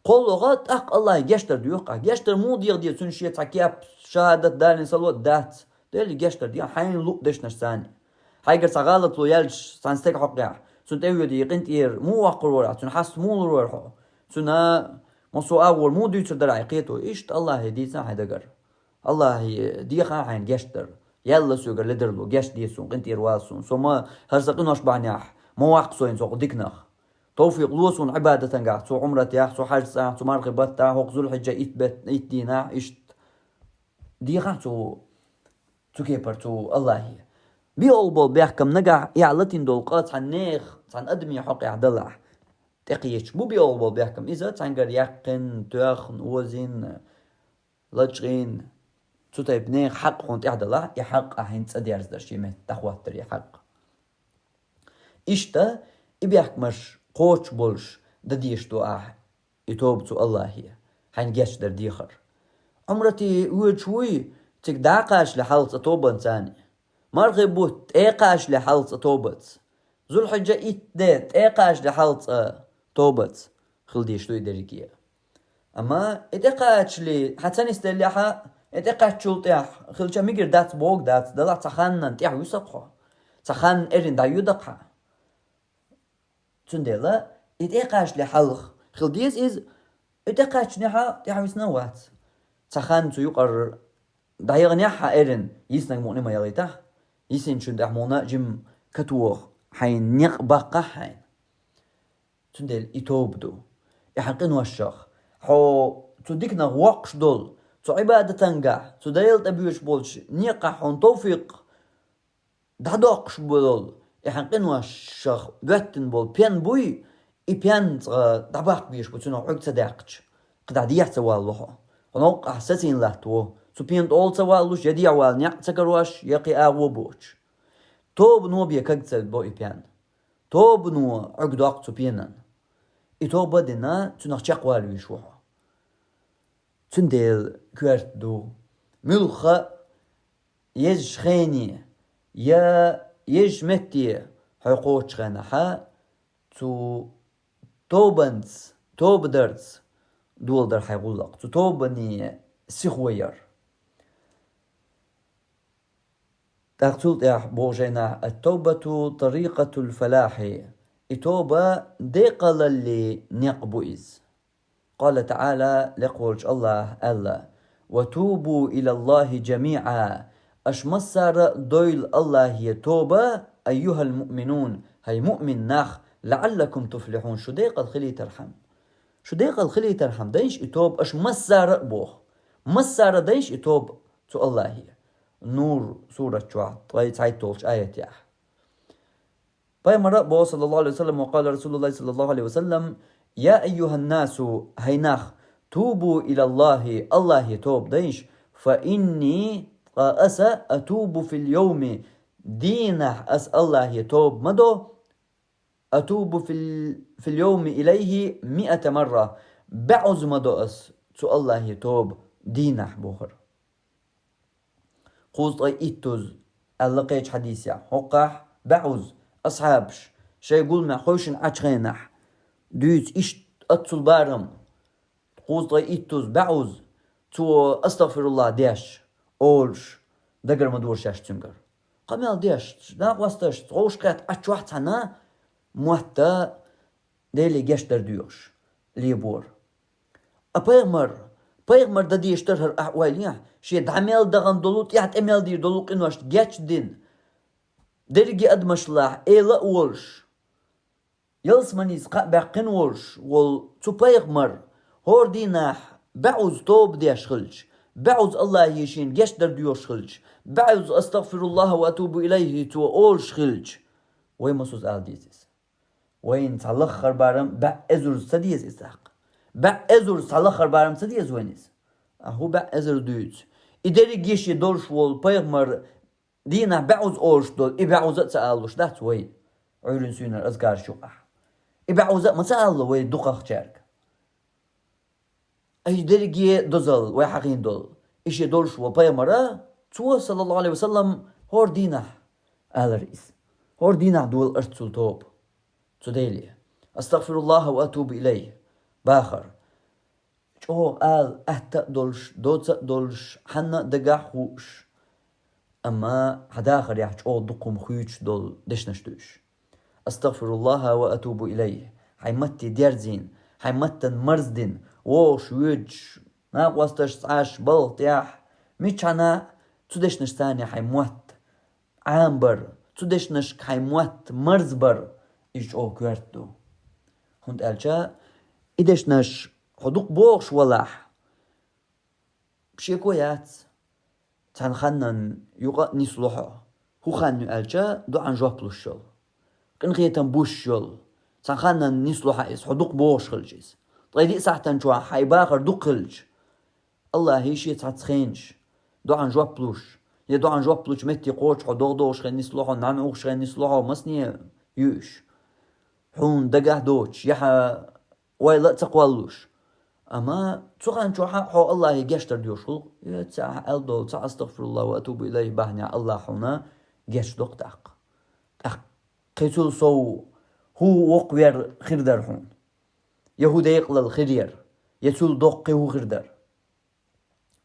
КхоалгӀа, тӀаккха Аллахье гечдар доьху ахь. Гечдар муха деха деза, цуьнан шен цхьа кеп, шахӀадат, далийна салот дац. Деле гечдар деха хьайна луъу дешнаш царна. Хьайгара цхьа гӀалатло яьлча, цхьана стеган хьокъехь, цунна тӀе а воьдий, къинтӀера муха воккхур вара ахь, цуьнан хьаста муха лур вара хьо? Цуьнан массо а агӀор муха дуьйцур дара ахь кхето? Иштта Аллахье дийца хьайн дагара. Аллахье деха хьайна гечдар. Яьлла соьгара ледарло, гечде суна, къинтӀера вала суна. Со ма хӀара сан къинош бахьанехь, ма ваккха со хӀинца хӀокху диканах. Тавфикъ ло суна Ӏибадатангахь, цу Ӏумратехь, цу хьаьж цӀахь, цу мархий баттахь, хӀокху зулхьиджа итт бет-, итт дийнахь, иштта. Дехахь цу, цу кепара, цу Аллахье. БиолгӀа болу бехкам нагахь, яхь латийна долу къа цхьана нехан, цхьана адамийн хьокъехь далахь, тӀекхечаш бу биолгӀа болу бехкам. Иза цхьаьнгара яьккхина, тоьхна, озийна, лачкъийна, цу тайпа нехан хьакъ хьуна тӀехь далахь, и хьакъ ахь хӀинца цӀа дерзадара, шен метта дӀахӀоттара и хьакъ. Иштта, и бехкамаш кхочуш болуш дан дезаш ду ахь, и тоба цу Аллахье, хьайна гечдар дехар. Ӏумрате воьдуш вуй, цига дӀа а кхачале хьалха цкъа тобанца царна. Мархий бутт тӀе а кхачале хьалха цкъа тобаца. Зулхьиджа итт де тӀе а кхачале хьалха цкъа тобаца хила дезаш ду и дерриге. Амма и тӀекхачале хьан ца нисделлехь а, и тӀекхаччул тӀаьхьа хилча мегар дац бохург дац, далахь цхьа ханна тӀаьхьа вуьсу-кх хьо. Цхьа ханна эрна дӀайоьду-кх хьан. Цундела и тӀе а кхачале хьалха хила деза иза, и тӀекхаьччунехь а тӀаьхьа висна а вац. Цхьа ханна цу юкъара дӀаяханехь а хьан эрна, йиснарг мукъане ма яхийтахь, йисинчунна тӀехь мукъана а жимма катоха хьайн некъ баккхахь хьайна. Цундела и тоба ду. И хьан къиношах, хьо цу диканах воккхуш долу, цу Ӏибадатангахь, цу Делан тӀе боьдуш болчу некъахь хьуна тавфикъ дӀадоккхуш болу, и хьан къиношах боьттина болу пен буй, и пен цкъа дӀабаккха безаш бу цунах Ӏуьрг ца даьккхича, кхидӀа дехьа ца валло хьо. Хьо новкъахь сацийна латтаво, цу пена тӀе ца валлуш, я дехьа вала некъ ца карош, я кхин агӀо боцуш. Тобано бен каг ца бо и пен. Тобано Ӏуьрг доккху цу пенан. И тоба а дина, цунах чекхвала везаш ву хьо. Цундела коьрта ду, муьлхха а езачу хене я езачу метте хьо кхочучу хенахь, цу тобанца, тоба дарца доладар хьайн гӀуллакх, цу тобане сихо яр. ТӀаккха цул тӀаьхьа боху жайнахь: «Ат-тавбату тарикъатул фалахьи». И тоба декъалаллин некъ бу иза. Къала таӀала, лекха волчу Аллаха аьлла: «Ва тубу илаллахи жамиӀа». Аша массара а дойла Аллахе тоба, айюхал муъминун, хӀай муъмин нах, лаӀаллакум туфлихьун, шу декъала хилийтархьама. Шу декъала хилийтархьама дайша и тоба аша массара а боху. Массара а дайша и тоба цу Аллахе. Нур сурат чохь, ткъе цхьайтталгӀачу аятехь. Пайхамара а боху, саллаллаху алейхи ва саллям, ва къала Расулуллахи саллаллаху алейхи ва саллям: «Я айюханнасу, хӀай нах, тубу илаллахи, Аллахе тоба дайша, фа инни, ткъа аса, атубу фил йовми, дийнахь аса Аллахе тоба ма до, атубу фил, фил йовми илайхи миата марра, баьӀуза ма до аса цу Аллахе тоба дийнахь», бохура. Кхузткъе иттуза аьлла кхечу хьадисехь, хӀокхахь баьӀуза, асхьабаш шайн гуламехь хевшина Ӏачу хенахь дуьйцу иштта аццул барам. кхузткъеи иттуза, бӀаьуза, цо астагфируллахӀ деш, олуш, дагара ма дора шаьш цуьнгара. Къамел деш, накъосташца, гӀовш кхетта Ӏаччохь цхьана мотт Деле гечдар доьхуш лебора. А пайхамар, пайхамар дан дезаш дара хӀара ахь ойла ехь, шен дӀа мел дахана долу, тӀехь тӀе мел дийр долу къиношна гечдина, дерриге адамашлахь эла а волуш, ялсаманица кхаъ баьккхина волуш волу цу пайхамар, хӀора дийнахь бӀаьуза тоба деш хилча, бӀаьуза Аллахье шена гечдар доьхуш хилча, бӀаьуза астагфируллахӀ ва атубу илайхӀи цо олуш хилча, вай масаза ала деза иза? Вайна цхьа лаххара барам бӀе эзарза ца деза иза тӀаккха? БӀе эзарза цхьа лаххара барам ца деза вайна иза? А хӀун бӀе эзар дуьйцу? И дерриге шен долуш волу пайхамар дийнахь бӀаьуза олуш долу, и бӀаьуза а ца алалуш дац вай, Ӏуьйран суьйнара азкараш юкъахь? И бӀаьуза а ма ца алало вай дукхахчаьрга? Ай дерриге дозалла вай хьахийна долу, и шен долуш волу пайхамара, цо, саллаллахӀу Ӏалайхи ва саллам, хӀора дийнахь алара иза. ХӀора дийнахь дола ара цул тоба цу Деле. АстагфируллахӀ ва атубу илайхӀ бахар. ЧӀогӀа ала атта а долуш, доца а долуш, хьанна а дагахь а хууш. Амма хьан дахарехь чӀогӀа дукха хӀума хуьйцуш долу дешнаш ду уьш. АстагфируллахӀ ва атубу илайхӀ. Хьайн матте дерзийна, хьайн маттана марздина, вогӀуш, воьдуш, накъосташца Ӏаш, балха тӀехь, мичхьана а цу дешнашца хьайн мотт Ӏамабар, цу дешнашка хьайн мотт марзбар, иза чӀогӀа коьрта ду. ХӀунда аьлча и дешнаш хьо дукха бохуш валахь, шеко яц, цхьана ханнан юкъа а нисло хьо. ХӀун хан ю аьлча, доӀан жоп луш йолу, къинхетам буьсуш йолу. Цхьана ханнан нисло хьан иза, хьо дукха бохуш хилча иза. Ткъе диъ сахьтан чохь хьайн бахар дукха хилча, Аллахье шен цхьацца хенаш, доӀан жоп луш, я доӀан жоп лучу метте кхочу хьо догӀа-догӀуш хен нисло хьо, нӀаьна ухуш хен нисло хьо, масане ю уьш. Хьуна дагахь доцуш, я хьан ойла а ца кхоллалуш. Амма цу хан чохь а хьо Аллахье гечдар доьхуш хилча, я цхьа аьлла долу, цхьа астагфируллахӀ ва атубу илайхӀ бахьанехь Аллахь хьуна гечдокху тӀаккха. ТӀаккха кхин цул сов хӀун воккхавер хир дара хьуна? Я хӀун декъалалла хир яра, я цул доккха кхин хӀун хир дара?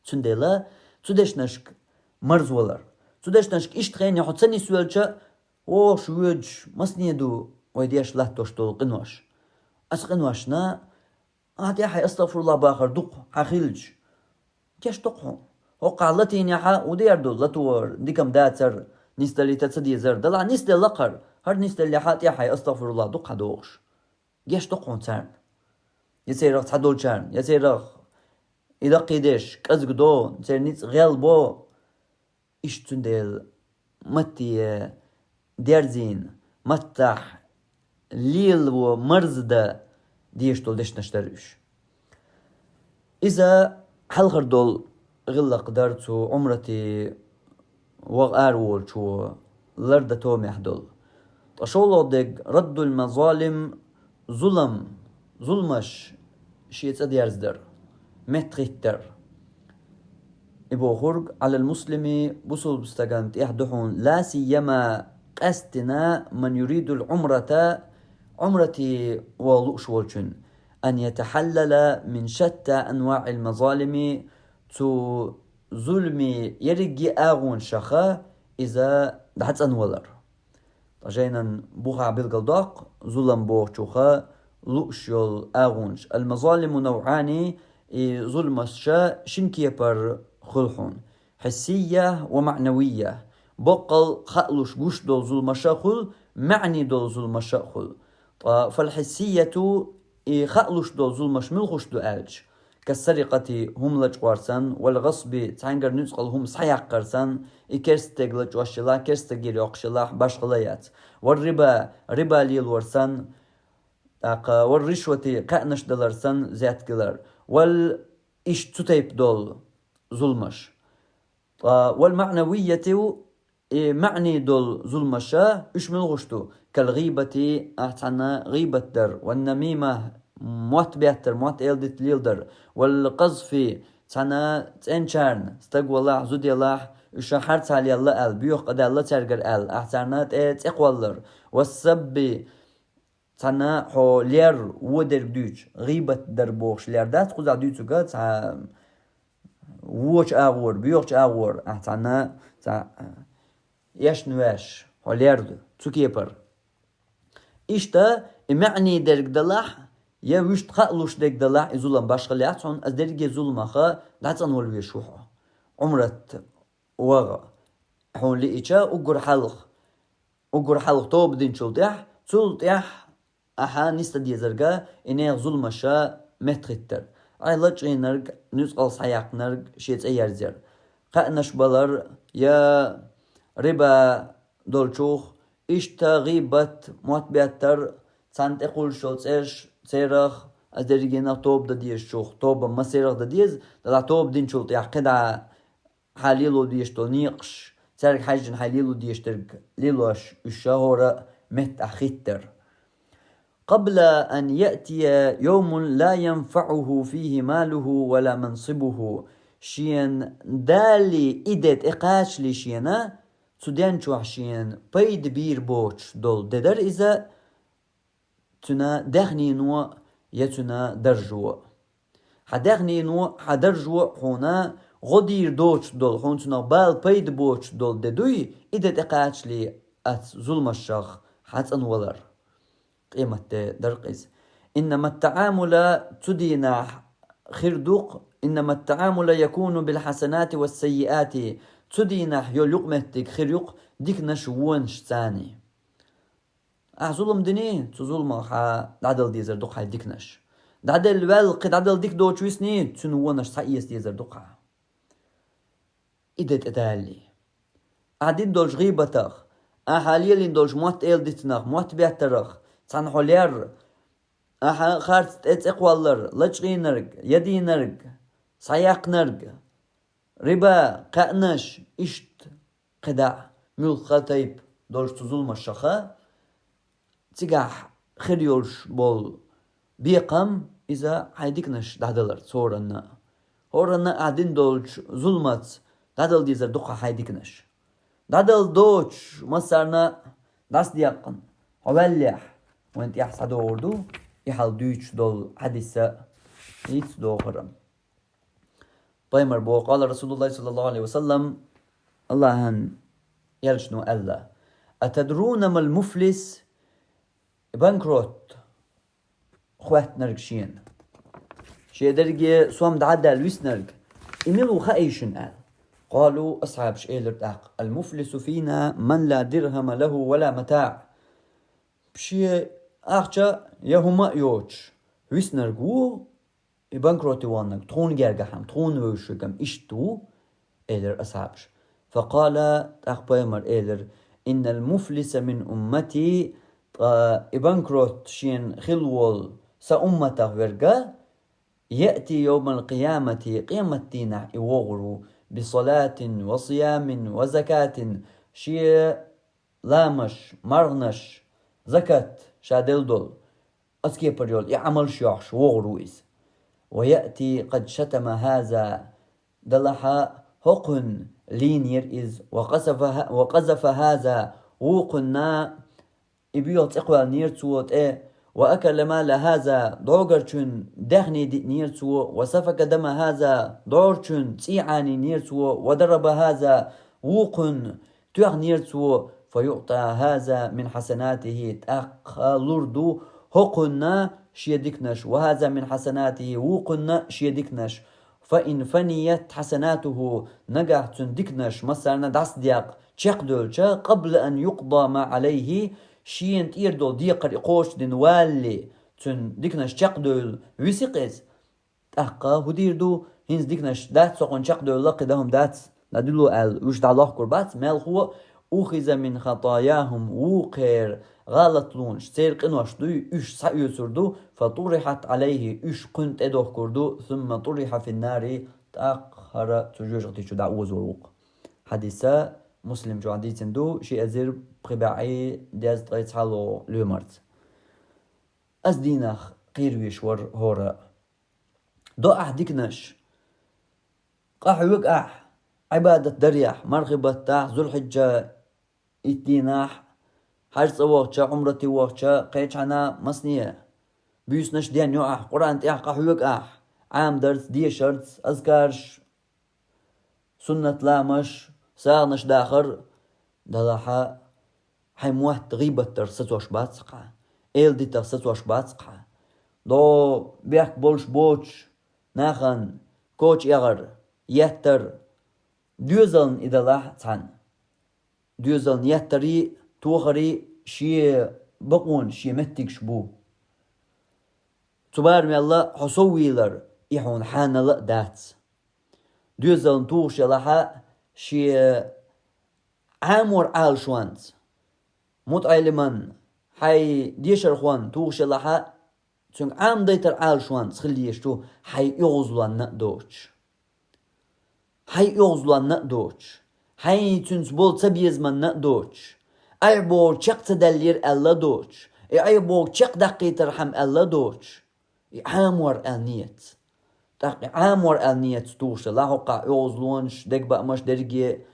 Цундела цу дешнашка марзвалар. Цу дешнашка иштта хене хьо ца нисвелча, вогӀуш, воьдуш, масане ду вай деш латтош долу къинош. Аса къиношна, ахьа тӀехь хьайн астагфируллахӀ бахар дукха хьан хилча, гечдокху хьуна. ХӀокхахь латийнехь а хӀун дер ду, латор, дика-м дацар, нисдалийта ца дезар, далахь нисделла кхара, хӀара нисделлехь а тӀехь хьайн астагфируллахӀ дукха хьан дохуш. Гечдокху хьуна царна. Я церах цхьадолчарна, я церах и даккхийдеш кӀезиг до, церан ницкъ гӀел бо. Иштта цундела матте дерзийна, маттахь лело марздан дезаш долу дешнаш дара уьш. Иза хьалхара долу гӀиллакх дара цу Ӏумрате ваха ара волчо лардан томехь долу. Ткъа шолгӀа дерг раддул мазалим, зулам, зуламаш шен цӀа дерзадар, меттахӀиттар. И бохург, Ӏалал муслими, бусулба стагана тӀехь ду хьуна, ла сияма, къаьсттина, ман юридул Ӏумрата, Ӏумрате ваха лууш волчун, ан ятахьаллала мин шатта анваӀил мазалими, цу зуламе ерриге агӀонашха иза дӀацӀанвалар. Ткъа жайнан бухахь билгалдоккху зулам бохучуха лууш йолу агӀонаш. Ал-мазалиму навӀани, и зуламаш шина кепара хуьлу хьуна. Хьиссийя ва маънавийя. Боккъал хаалуш гуш долу зуламаш а хуьлу, маьӀни долу зуламаш а хуьлу. Ткъа фал-хьиссийяту, и хаалуш долу зуламаш муьлхаш ду аьлча, кассарикъати, хӀума лачкъор санна, вал гӀасби, цхьаьнгара нуьцкъала хӀума схьаяккхар санна, и керста стеган лачкъош елахь, керста стеган йоккхуш елахь, башхала яц. Вал риба, риба лелор санна, тӀаккха вал ришвати, кхаьънаш далар санна, зетгилар. Вал иштта цу тайпа долу зуламаш. Ткъа вал маънавияту, и маъни долу зуламаша, уьш муьлхаш ду? Кал гъибати, ахь цхьанна гъибат дар, ван намима, мотт беттар, мотт эладита леладар, вал къазфи, цхьанна цӀеначарна, стаг валахь, зуда елахь, уьш хьарцхьа лелла аьлла, боьха къа даьлла цаьргара аьлла, ахь царна тӀе цӀе кхоллар, вас сабби, цхьана хьо лер, вон дерг дуьйцу, гӀийбат дар бохуш лер дац, кхузахь дуьйцург цхьа вочу агӀор, боьхачу агӀор, ахь цхьана, цхьа эшна ваьш, хьо лер ду, цу кепара. Иштта, и маьӀний дерг далахь, я вуьшта хаа луш дерг далахь, и зулам башхалла яц хьуна, ас дерриге зуламах дӀацӀанвала везаш ву хьо. Ӏумрат ваха хьуна лиъча, уггар хьалха, уггар хьалха тоба динчул тӀаьхьа, цул тӀаьхьа ахьа нисдан дезарг и нехан зуламаш меттахӀиттар. Ай лачкъийнарг, нуьцкъала схьаяьккхинарг шен цӀе ерзаяр. Кхаьънаш балар, я риба долчух, иштта гӀийбат, мотт беттар, царна тӀекхуьллуш йолу цӀераш, церах, ас дерригенах тоба дан дезачух, тоба массерах дан деза, делахь тоба динчул тӀаьхьа кхидӀа хьан лело дезаш долу некъаш, цаьрга хьаьжжина хьайн лело дезаш дерг лелош уьш ша хӀора меттахӀиттар. قبل أن يأتي يوم لا ينفعه فيه ماله ولا منصبه. Шена Дала и де тӀекхачале шена, цу ден чохь шена пайда бийр боцуш долу де дара иза, цуьнан даьхнино я цуьнан даржо. Хьан даьхнино, хьан даржо хьуна гӀо дийр доцуш долу, хьуна цунах бала пайда боцуш долу де дуй, и де тӀекхачале оцу зуламашах хьан цӀанвалар. Къематде дара-кх иза. إنما التعامل, цу дийнахь хир ду-кх, إنما التعامل يكون بالحسنات والسيئات, цу дийнахь йолу юкъаметтиг хир ю-кх диканаш, вонаш царний. Ахьа зулам диний, цу зуламах хьан дӀадала дезар ду-кх хьайн диканаш. ДӀаделла ваьлла, кхин дӀадала дика доцуш висний, цуьнан вонаш схьаэца дезар ду-кх хьан. И де тӀедалале. Ахьа дина долчу гӀийбатах, ахьа лелийна долчу мотт-эладитанах, мотт беттарах, цхьана хьо лер, ахьа харц тӀе цӀе кхоллар, лачкъийнарг, ядийнарг, схьаяьккхинарг, риба, кхаьънаш, иштта кхидӀа муьлхха тайпа долчу цу зуламашаха, цигахь хир йолуш болу бекхам иза хьайн диканаш дӀадалар цхьанна. ХӀоранна а дина долчу зуламаца дӀадала дезар ду-кх хьайн диканаш. ДӀадала доцуш массарна а дӀасадеккхина, хьо ваьллехь, вайн тӀехь схьадогӀур ду и хьал дуьйцуш долу хьадиса хӀинца дохура. Пайхамар боху, къала Расулуллахи саллаллаху алейхи ва саллам, Аллахьан элчано аьлла: «Атадруна мал муфлис?» Банкрот хӀоьттинарг шена. Шен дерриге сом дӀа а даьлла виснарг, и мила ву хаьий шуна аьлла. Къалу, асхьабаш элира тӀаккха: «Ал муфлису фина ман ла дирхама лаху ва ла матаъ». Шен ахча я хӀума а йоцуш виснарг ву, и банкроте вахнарг, тхуна гергахьама, тхуна вевзаш верг-м иштта ву, элира асхьабаш. Факъала, тӀаккха пайхамар элира: «Иннал муфлиса мин уммати», ткъа и банкрот шена хилла волу сан умматах верг, «яъти йовмал къиямати», къематдийнахь и вогӀур ву, «би салатин ва сиямин ва закатин», шен ламаш, марханаш, закат ша делла долу, оцу кепара йолу и Ӏамалш йохьуш вогӀур ву иза. «Ва яъти къад шатама хаза», далахьа хӀокхунна лийнера иза, «ва къазафа хаза», вукхунна и боьха цӀе кхоьллинера цо тӀе, «ва акала мала хаза», дӀогарчун даьхни диънера цо, «ва сафака дама хаза», дӀорчун цӀий Ӏанийнера цо, «ва дараба хаза», вукхунна тоьхнера цо, «фа юъта хаза мин хьасанатихи», тӀаккха лур ду хӀокхунна шен диканаш, «ва хаза мин хьасанатихи», вукхунна шен диканаш. «Фа ин фаният хьасанатуху», нагахь цуьнан диканаш массарна дӀасадекъа чекхдевлча, «къабла ан юкъда ма Ӏалайхи», шена тӀера долу декхар и кхочушдина валале, цуьнан диканаш чекхдевлла виси-кх иза. ТӀаккха хӀун дийр ду, хӀинца диканаш дац, со кхунна чекхдевлла, кхин дан хӀума дац, дӀадило аьлла, уьш дӀалохкур бац, мелхо а, «ухиза мин хатаяхум», вукхеран гӀалатлонаш, церан къинош дуй, уьш схьаоьцур ду, «фа турихьат Ӏалайхи», уьш кхунна тӀедохкур ду, «сумма турихьа финнари», тӀаккха хӀара цу жоьжахати чу дӀаозор ву-кх. Хьадиса Муслим чохь дийцина ду, ши эзар пхи бӀе дезткъе цхьалгӀа лоьмарца. Ас дийнах кхийр веш вара хӀора. До ахь диканаш. Къахьоьгу ахь, Ӏибадат дарехь, мархи баттахь, Зулхьиджа итт дийнахь, хьажцӀа вахча, Ӏумрате вахча, кхечхьана масне буьйсанаш денна ю ахь, Къуръан тӀехь къахьоьгу ахь, Ӏамадарца, дешарца, азкараш, суннат ламаш, сагӀанаш дахар, делахь а хьайн мотт гӀийбат дар сацош бац хьа, эладитар сацош бац хьа. До бехк болуш боцуш нахана коча эгӀар, еттар, доьзална и далахь цхьаьна. Доьзална еттарий, тохарий шен бакъонаш, шен меттигаш бу. Цу барамелла хьо сов вийлар, и хьуна хьанала а дац. Доьзална тухуш елахь а шен Ӏамор Ӏалашонца, мутаӀеллиман, хьайн дешархонна тухуш елахь а, цуьнга Ӏамадайтар Ӏалашонца хила езаш ду, хьайн оьгӀазлонна а доцуш. Хьайн оьгӀазлонна а доцуш, хьайн цуьнца болу цабезаманна а доцуш, айхьа боху чекх ца даьллера аьлла а доцуш, и айхьа боху чекхдаккхийтархьама аьлла а доцуш, и Ӏамор аьлла нетаца. ТӀаккха и Ӏамор аьлла нетаца тухуш делахь хӀокхахь оьгӀазлонаш, дегабаамаш дерриге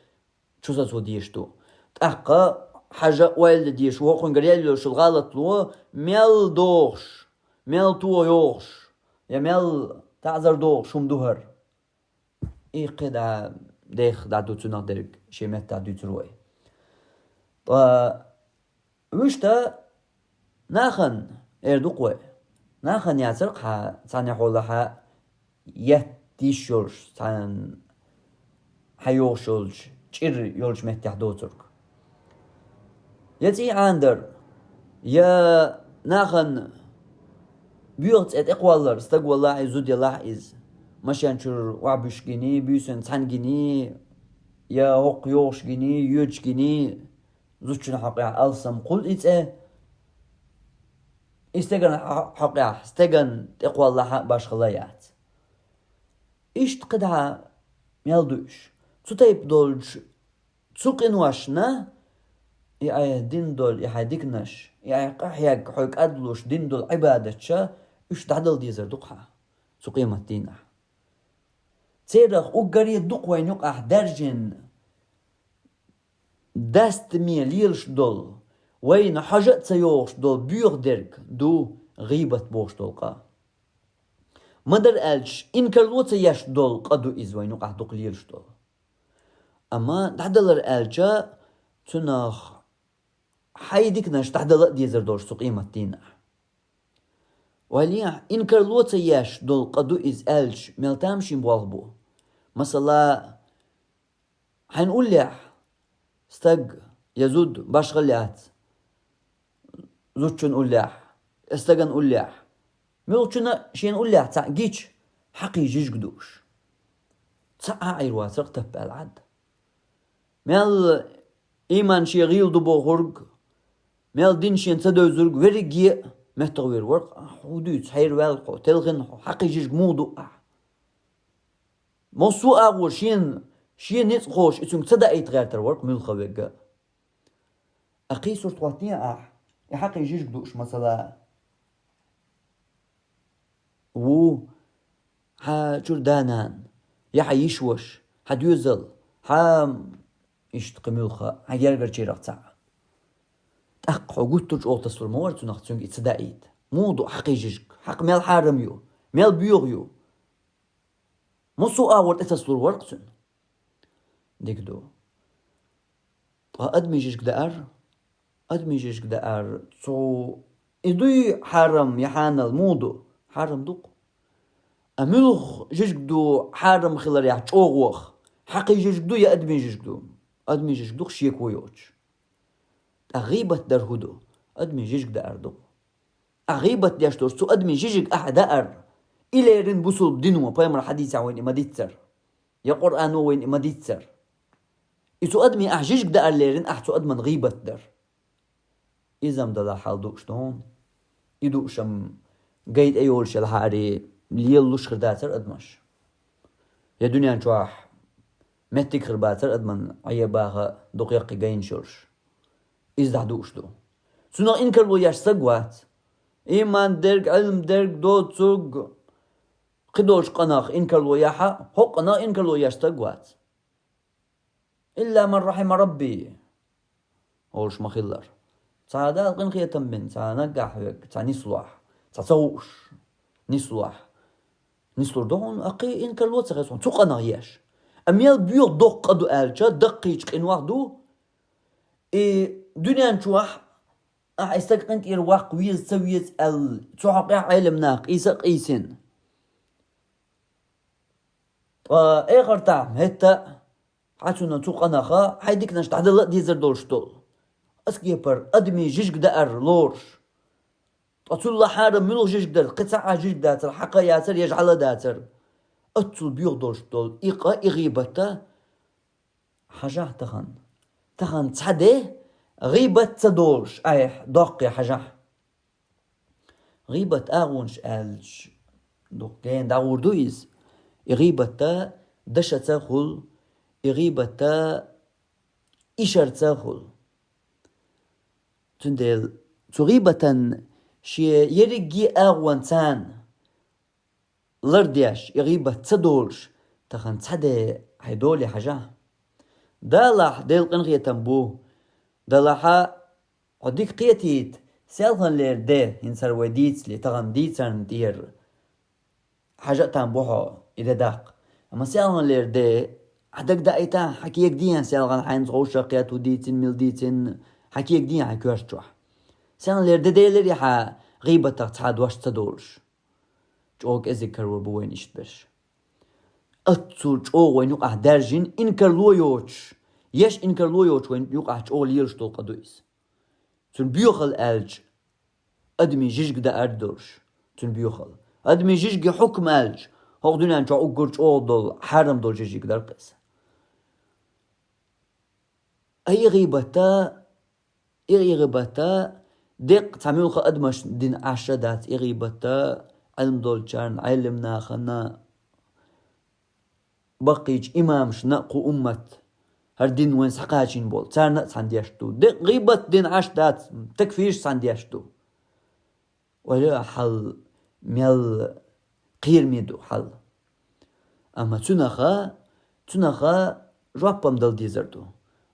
чу сацо дезаш ду. ТӀаккха хьажа а ойла дан дезаш ву хӀокхуьнгара яьлла йолуш йолу гӀалатло мел дохуш, мел тоха йохуш, я мел таӀзар дохуш хӀума ду хӀара. И кхидӀа дех дӀа ду цунах дерг шен меттахь дуьйцур вай. Ткъа вуьшта нахана эр ду-кх вай. Нахана яцара-кх хьан цхьаьна хьолахьа етта йиш йолуш, цхьаьна хьан йогӀуш йолчу чӀир йолчу меттехь доцург. Я цӀий Ӏанадар, я нахана боьха цӀе тӀекхоллар, стаг валахь иза, зуда елахь иза. Машен чуьра охьабуьсуш гиний, буьйсанна цхьаьна гиний, я хӀокху йогӀуш гиний, йоьдуш гиний, зудчун хьокъехь алсам кхул и цӀе. И стеган хьо-, хьокъехь, стеган тӀекхоллахь а башхала яц. Иштта кхидӀа мел ду уьш. Цу тайпа долчу цу къиношна, и айхьа дина долу, и хьайн диканаш, и айхьа къахьегна хьоьга кӀадлуш дина долу Ӏибадатча, уьш дӀадала дезар ду-кх хьан цу къематдийнахь. Церах уггаре дукха вайна юкъахь даьржина, дастаме лелаш долу, вайна хьожа а ца йогӀуш долу боьха дерг ду гӀийбат бохуш долу къа. Ма-дарра аьлча, инкарло ца еш долу къа ду иза вайна юкъахь дукха лелаш долу. Амма дӀадалар аьлча, цунах хьайн диканаш дӀадала а дезар долуш цу къематдийнахь. Валлахьи, инкарло ца еш долу къа ду иза аьлча, мел тамашийна болх бу. Масала, хьайна уллехь, стаг я зуда башхала яц, зудчун уллехь, я стаган уллехь, муьлххачунна шена уллехь цхьаъ гича, хьакхий жижиг дууш. Цхьа а Ӏийр вацара-кх таппа аьлла Ӏад. Мел ийман шен гӀийла ду бохург, мел дин шен ца девзург верриге а меттахвийр вара-кх. Ахь хӀун дуьйцу, хьерваьлла хьо, телхина хьо, хьакхий жижиг муха ду ахь? Массо а агӀор шена, шен ницкъ ховш и цуьнга ца даийта гӀертар вара-кх муьлхха верг а. Ткъа кхин сурт хӀоттийна ахь, и хьакхий жижиг дууш, масала, ву хьан чуьра да-нана, я хьан йиша-ваша, хьан доьзал, хьан иштта кхин муьлхха, хьан гергарчарах цхьаъ. ТӀаккха хьо гуттар а чӀогӀа тасалур ма вара цунах, цуьнга и ца даийта. Муха ду хьакхий жижиг? Хьакха мел хьарам ю, мел боьха ю? Массо а агӀор тӀетасалур вара-кх цуьнан. Дика ду. Ткъа адамийн жижиг даар, адамийн жижиг даар, цу и дуй хьарам я хьанал, муха ду? Хьарам ду-кх. Ткъа муьлха жижиг ду хьарам хиларехь чӀогӀа ваха? Хьакхий жижиг ду я адамийн жижиг ду? Адамийн жижиг ду-кх шеко йоцуш. Ткъа гӀийбат дар хӀун ду? Адамийн жижиг даар ду-кх. Ахь гӀийбат деш долуш цу адамийн жижиг ахь даар, и леррина бусулба дино, пайхамар хьадисехь вайна и ма-дийццара, я Къуръано вайна и ма-дийццара. И цу адамийн ахь жижиг даар леррина ахь цу адаман гӀийбат дар. Иза-м далахь хьал дууш ду хьуна. И дууш-м гай тӀе йолуш елахьара, лелалуш хир дацара адамаш. Я дуьнен чохь меттиг хир бацара адаман Ӏе баха дукха яккхий гайнаш йолуш. Иза дӀадууш ду. Цунах инкарло еш стаг вац. Ийман дерг, Ӏилма дерг, доцург, кхидолчу къинах инкарло яхь а, хӀокху къинах инкарло еш стаг вац. Илла ман рахьима Рабби олуш ма-хиллара. Цхьа Дала къинхетам бина, цхьа наггахь верг, цхьа нислохь, цхьа ца хууш, нислохь. Нислур ду хьуна, а кхин инкарло ца хеза хьуна, цу къинах еш. А мел боьха доккха къа ду аьлча, даккхийча къинойх ду, и дуьнен чохь ахьа и стаг къинтӀера ваккха веза, ца веза аьлла, цу хьокъехь Ӏелам нах къийса а къийсина. Ткъа эхартахь хӀетта а, хьан цунна цу къинах хьайн диканаш дӀадала а дезар долуш долу. Ас кепара адамийн жижиг даар лоруш. Ткъа цул а хьарам муьлха жижиг дара, кхин цхьа а жижиг дацара, хьакха яцара, я жӀаьла дацара. Аццул боьха долуш долу и къа, и гӀийбат а хьажахь тахана. Тахана цхьа де гӀийбат ца долуш айхьа доккхий хьажахь. ГӀийбат агӀонаш аьлча, дукха гена дӀагӀур ду иза. И гӀийбат а дашаца а хуьлу, и гӀийбат а ишарца а хуьлу. Цундела цу гӀийбатан шен ерриге а агӀон царна лардеш, и гӀийбат ца долуш, тахана цхьа де хьайн доле хьажахь. Далахь, Делан къинхетам бу, далахьа, хьо дика кхетийта, селханлера де, хӀинца хӀара вай дийцале, тахана дийцарна тӀера хьажа а там бу хьо, и де даккха. Амма селханлера де, хьан дага даийтахь, хьан кега дехьа селхана хьайнца ховшах кхету дийцина, мила дийцина, хьан кега дехьа хьайн коьрта чохь. Селханлера де делира и хьан гӀийбатах цхьа дош ца долуш. ЧӀогӀа кӀезиг карор бу вайна иштта берш. Аццул чӀогӀа вайна юкъахь даьржина инкарло йоцуш, еш инкарло йоцуш вайна юкъахь чӀогӀа лелаш долу къа ду иза. Цуьнан боьхалла аьлча, адамийн жижиг даар долуш, цуьнан боьхалла. Адамийн жижиге хьукма аьлча, хӀокху дуьнен чохь уггар чӀогӀа долу, хьарам долу жижиг дара-кх иза. Ай, и гӀийбат а, и, и гӀийбат а, деккъа цхьа муьлхха адамаш дина Ӏаш а дац, и гӀийбат а, Ӏилма долчарна, Ӏелам нахана, баккхийчу имамашна а кху уммат, хӀара дин вайн схьакхачийна болу, царна а цхьаьна деш ду. Деккъа гӀийбат дина Ӏаш дац, такфирш цхьаьна деш ду. Ойла а хьал мел кхераме ду хьал. Амма цунаха, цунаха жоп-м дала дезар ду.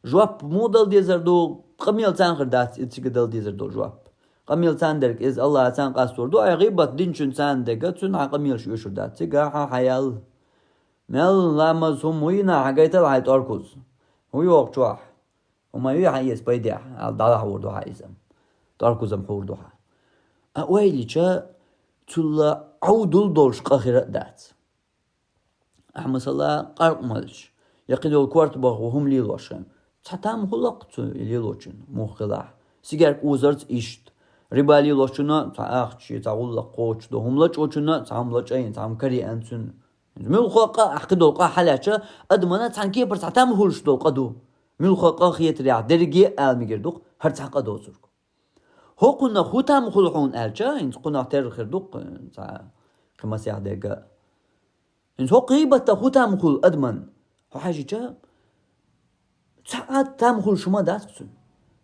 Жоп муха дала дезар ду, къамел царна хир дац, и цига дала дезар долу жоп. Къамел царна дерг иза Аллахьа царна къастор ду, ай гӀийбат динчун царна дега, цуьнан хьан къамелаш оьшур дац. Цига хьан хьаял. Мел ламаз хӀума вуйна, хьан гайтал хьайн тӀоркуз. ХӀун йогӀу чохь? ХӀума юй хьан эца пайдехь, аьлла дӀалахьур ду хьан иза. ТӀоркузам хьур ду хьан. А ойла йича, цулла Ӏовдал долуш къа хир а дац. Ахьа, масала, къаркъа малча, я кхидолу корта бахо хӀума лелош хен. Цхьа там хуьлу-кх цу лелочун, муха хилахь. Сигарка узарца иштта. Риба лелочунна цхьа ахча, цхьа гӀуллакх кхочушдо. ХӀума лачкъочунна цхьа хӀума лачкъийна, цхьа хӀума карийна цуьнан. Муьлхха къа, ахь кхидолу къа хьалаьчча, адамана цхьана кепара цхьа там хуьлуш долу къа ду. Муьлхха къа хетарехь, дерриге а ала мегар ду-кх хӀара цхьа къа доцург. ХӀокхунах хӀун там хуьлу хьуна аьлча, хӀинца кхунах терра хир ду-кх, цхьа кхин масех дерг а. ХӀинца хӀокху гӀийбатах хӀун там хуьлу адаман? Хьо хьаьжча, цхьа а там хуьлуш хӀума дац-кх цуьнан.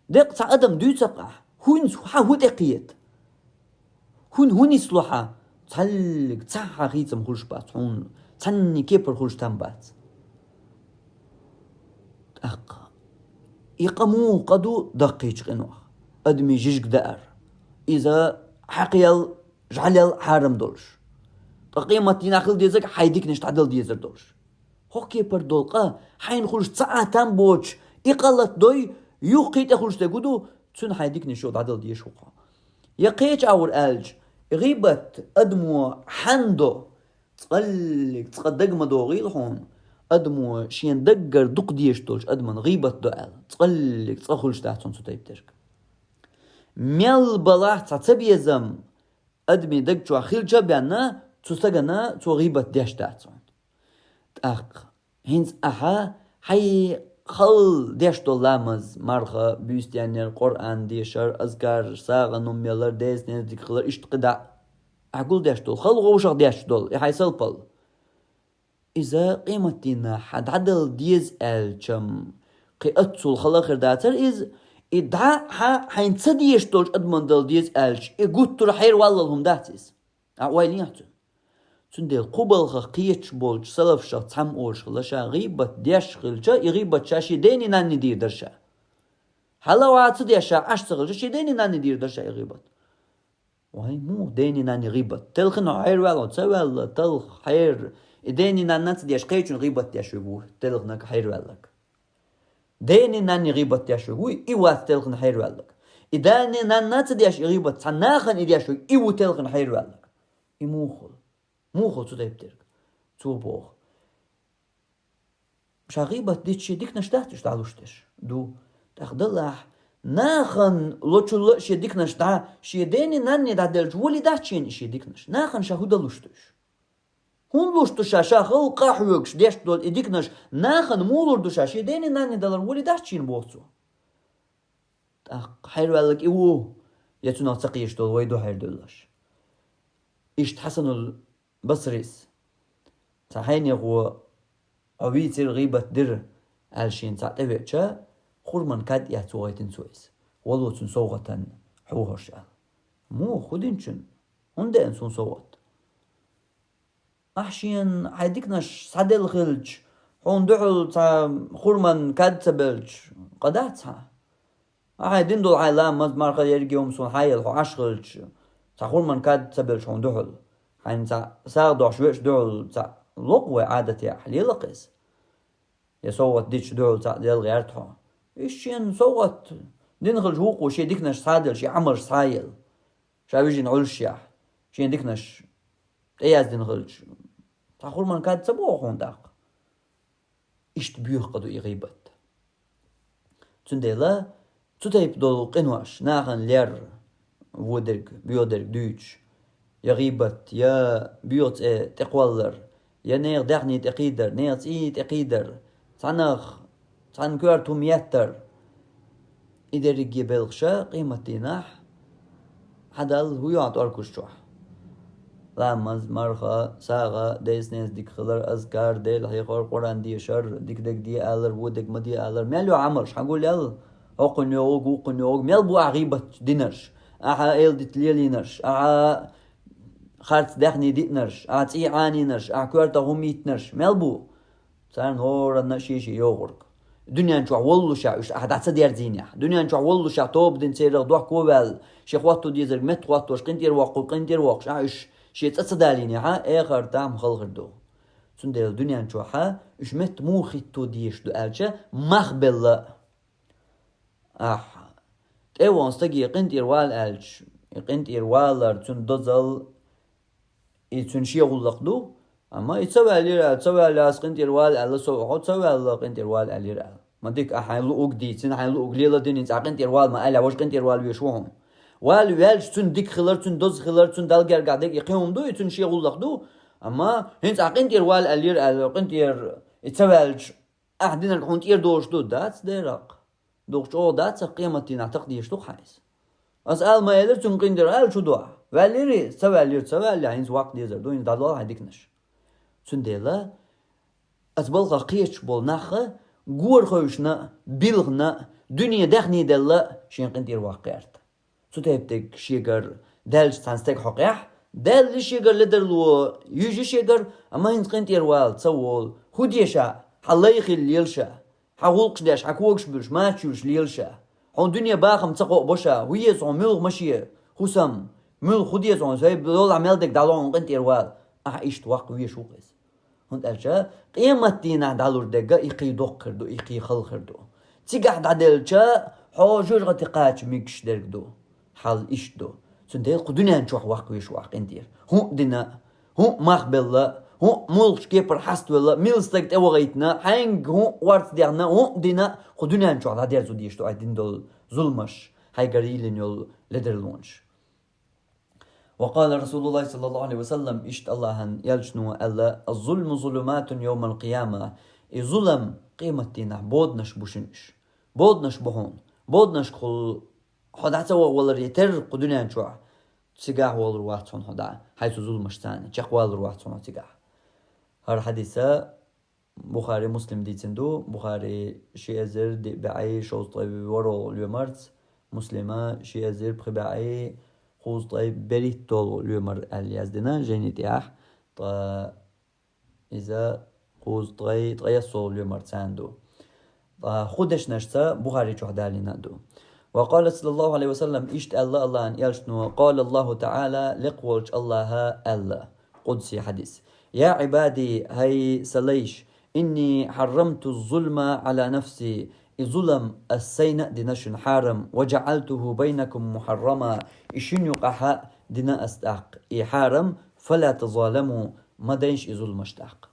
Деккъа цхьа адам дуьйцу-кх ахь, хӀинца хьан хӀун тӀекхета? ХӀун, хӀун нисло хьан? Цхьаллиг цхьа хьан хийцам хуьлуш бац хьуна, цхьанне кепара хуьлуш там бац. ТӀаккха и къа муха къа ду даккхийчу къинойх? Адамийн жижиг даар. Иза хьакхел, жӀаьлел хьарам долуш. Ткъа къематдийнахь хила дезарг хьайн диканаш дӀадала дезар долуш. ХӀокху кепара долу къа хьайна хуьлуш цхьа а там боцуш, и къа латадой, юххе тӀе хуьлуш дерг хӀун ду, цуьнан хьайн диканаш юха дӀадала дезаш хӀокхо. Я кхечу агӀор аьлча, гӀийбат адамо хьанна до, цкъаллиг цкъа дага ма догӀийла хьуна, адамо шена даггара дукха дезаш долчу адаман гӀийбат до аьлла, цкъаллиг цкъа хуьлуш дац хьуна цу тайпа дерг. Мел балахь цхьа цабезам адамийн даг чохь хилча а бенна, цу стагана цо гӀийбат деш дац хьуна. ТӀаккха хӀинца ахьа хьайн хала деш долу ламаз, марха, буьйса денъяр, Къуръан дешар, азкар, сагӀан хӀума ялар, деза-неза дика хилар, иштта кхидӀа а. Ахьа гулдеш долу, хала вовшах деш долу, и хьайн салпалла. Иза къематдийнахь хьан дӀадала деза аьлчам, кхин аццул хала хир дацара иза, и дӀа хьан хьайна ца дезаш долчу адаман дала деза аьлча, и гуттар а хьерваллал хӀума дац иза. Ахьа ойла йехьа цуьнан. Цундела кху балхах кхеташ болчу салафашах цхьамма олуш хилла ша, гӀийбат деш хилча, и гӀийбат ша шен дений-нанний дийр дара ша. Хьала вац деш ша, Ӏаш ца хилча, ший дени нанни дийр дар ша и гӀийбат. Вай, муха дени нанни гӀийбат? Телхина хьерваьлла, ца ваьлла, талх, хьер. И дени нанна ца деш, кхечун гӀийбат деш ву, телхинаг хьерваьллаг. Дени нанни гӀийбат деш ву, и вац телхина хьерваьллаг. И дени нанна ца деш и гӀийбат, цхьа нахана и деш ву, и ву телхина хьерваьллаг. И муха хул? Муха хул цу тайпа дерг? Цо боху. Ша гӀийбат дича шен диканаш дац уьш дӀалуш деш? Ду. ТӀаккха далахь, нахана лочулла а шен диканаш дӀа, шен дени нанни дӀаделча, воли дац шена и шен диканаш? Нахана ша хӀун дан луш ду уьш? ХӀунда луш ду ша, ша халкъа хьоьгуш деш долу и диканаш нахана муха лур ду ша, шен дени нанни далар воли дац шена, боху цо. ТӀаккха хьерваьллаг и ву, я цунах ца кхеташ долу вай ду хьердуьллуш? Иштта Хьасанул Басрис цхьа хьенехо: «Хьо вийцира, гӀийбат дира», аьлла шена цхьаъ тӀевеача, хурман кад эцна гӀайтина цо иза. «Вало цунна совгӀатана хьехарш», аьлла. «Муха, хӀун динчунна? ХӀунда деана суна совгӀат?» «Ахь шена хьайн диканаш схьаделла хилча, хьуна дуьхьал цхьа хурман кад ца белча, къа дац хьан? Ахь хьайн дина долу хьайн ламаз, марха, ерриге хӀума суна схьаелла хьо Ӏаш хилча, цхьа хурман кад ца белча хьуна дуьхьал, хьайна цхьа сагӀа дохьуш веача дуьхьал цхьа локху вай Ӏадатехь, лела-кх иза. Я совгӀат дича дуьхьал цхьаъ делла гӀерта хьо». Иштта шена совгӀат дина хилча, вукхо шен диканаш схьаделла, шен Ӏамалш схьаелла, ша вижина Ӏуьллушехь, шен диканаш тӀеяздина хилча, цхьа хурман кад ца боху хьуна тӀаккха? Иштта боьха къа ду и гӀийбат. Цундела цу тайпа долу къинош, нахана лер, водерг, боьдерг дуьйцуш, я гӀийбат, я боьха цӀе тӀекхоллар, я нехан даьхни тӀекхийдар, нехан цӀий тӀекхийдар, цхьаннах, цхьанна коьрта хӀума еттар, и дерриге белхаша къематдийнахь хьан Далла хӀун йохьу тӀоргаш чохь? Ламаз, марха, сагӀа, деза-неназа дика хилар, азкар, Дела хьехар, Къуръан дешар, дика дерг де алар, вон дерг ма де алар. Мел йохьу Ӏамалш, хьан гулъял? ХӀокхуьнан йогӀург, вукхуьнан йогӀург. Мел бу ахь гӀийбат динарш, ахьа эладита лелийнарш, ахьа харц даьхни диънарш, ахьа цӀий Ӏанийнарш, ахьа коьртах хӀума йиттинарш? Мел бу? Царна хӀоранна а шен-шен йогӀург. Дуьнен чохь воллушехь уьш ахьа дӀа ца дерзийнехь, дуьнен чохь воллушехь тоба дина церах дохко а ваьлла, шен хӀотто дезарг метта хӀоттош, къинтӀера воккху, къинтӀера воккхуш ахьа уьш шен цӀа ца далийнехь, эхартахь хала хир ду. Цундела дуьнен чохь уьш метта муха хӀитто дезаш ду аьлча, мах белла а. Ахьа тӀе а вахана стаге къинтӀера вала аьлча, и къинтӀера валар, цуьнан дозалла, и цуьнан шен гӀуллакх ду. Амма и ца ваьллера аьлла, ца ваьлла, ас къинтӀера вала аьлла, со хьо ца ваьлла, къинтӀера вала аьллера аьлла. Ма дика, ахьа хьайн луург дийцина, хьайн луург леладина, хӀинца ахьа къинтӀера вала ма аьлла, важа къинтӀера вала везаш ву хьуна. Вала ваьлча, цуьнан дика хилар, цуьнан доза хилар, цуьнан Далла гергахь дерг, и кхин хӀума ду, и цуьнан шен гӀуллакх ду. Амма хӀинца ахьа къинтӀера вала аьллера аьлла, къинтӀера и ца ваьлча, ахьа динарг хьуна тӀера долуш ду, дац дера-кх. Дукха чӀогӀа дац-кх, къематдийнахь такха дезаш ду-кх хьан иза. Ас ала ма элира цуьнга къинтӀера, ала чу до ахьа. Ваьллера иза, ца ваьллера, ца ваьлла, хӀинца ваккха дезар ду, хӀинца дӀадолахь хьайн диканаш. Цундела ас балхах кхеташ болу нах а, гора хевшина а, билхина а, дуьне даьхни делла а, шен къинтӀера ваккха гӀерта. Цу тайпа дерг шегара даьлча цхьана стеган хьокъехь, даьлла шегара ледарло, юьжи шегара, амма хӀинца къинтӀера вала ца волу, хӀун де ша, хьан лай хила лела ша, хьан гӀуллакхаш деш, хьан когаш буьллуш, мачаш юьллуш лела ша. Хьуна дуьне бахам ца кхоъ бо ша, хӀун еза хьуна, муьлха машен, хӀусам, муьлха хӀун деза хьуна, сайн долахь мел дерг дӀало хьуна къинтӀера вала. Ахьа иштта ваккха везаш ву-кх иза. ХӀунда аьлча къематдийнахь дӀалур дерг а и кхин доккха хир ду, и кхин хала хир ду. Цигахь дӀаделча, хьо жоьжахати кхача мегаш дерг ду. Хьал иштта ду. Цундела кху дуьнен чохь ваккха везаш ву ахь къинтӀера. ХӀун а дина, хӀун а мах белла, хӀун а муьлххачу кепара хьаставелла, мила стаг тӀевахийтина, хьаьнга хӀун а орца дехна, хӀун а дина, кху дуьнен чохь дӀадерзо дезаш ду ахь дина долу зуламаш, хьайгара йиллина йолу ледарлонаш. وقال رسول الله صلى الله عليه وسلم, иштта Аллахьан элчано аьлла: «الظلم ظلمات يوم القيامة». И зулам къематдийнахь боданаш бу шуна уьш. Боданаш бу хьуна. Боданашкахула хьо дӀа ца вахаваларе терра кху дуьнен чохь, цигахь валур вац хьуна хьо дӀа, хьайн цу зуламашца чекхвалур вац хьуна хьо цигахь. ХӀара хьадиса Бухари, Муслим дийцина ду. Бухари ши эзар диъ бӀе шовзткъе ворхӀалгӀа лоьмарца, Муслима ши эзар пхи бӀе кхузткъе берхӀитталгӀа лоьмар аьлла яздина жайни тӀехь, ткъа иза кхузткъе ткъайоьссалгӀа лоьмар царна ду. А, хӀу дешнашца Бухари чохь далийна ду. Ва къала саллаллаху алейхи ва саллям, иштта аьлла Аллахьан элчано, къала Аллаху та'ала, лекха волчу Аллаха аьлла, къудси хьадис: «Я Ӏибади, хӀай сан лайш, инни хьаррамту зулма Ӏала нафси, и зулам ас сайна а дина шуна хьарам, ва жаӀалтуху байнакум мухьаррама, и шуна юкъахьа дина ас тӀаккха и хьарам, фала тазаламу, ма дайнаш и зуламаш тӀаккха».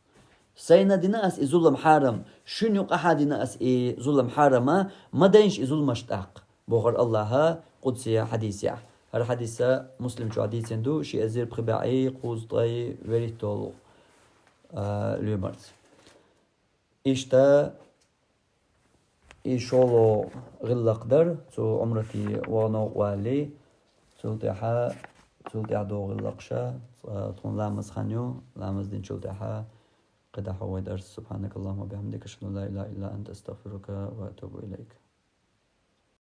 Сайна дина ас и зулам хьарам, шуна юкъахьа дина ас и зулам хьарама, ма дайнаш и зуламаш тӀаккха, бохура Аллаха къудсия хьадисехь. ХӀара хьадиса Муслим чохь дийцина ду, ши эзар пхи бӀе кхузткъе вуьрхӀитталгӀа, а, лоьмарца. Иштта и шолгӀа гӀиллакх дара, цу Ӏумрате вахана валале, цул тӀаьхьа, цул тӀаьхьа догӀу гӀиллакхаш, а, тхуна ламаз хан ю, ламаз динчул тӀаьхьа кхидӀа хьо вай дарс. Субханакаллахумма ва бихамдика, ашхаду ан ла илаха илла анта, астагфирука ва атубу илайк.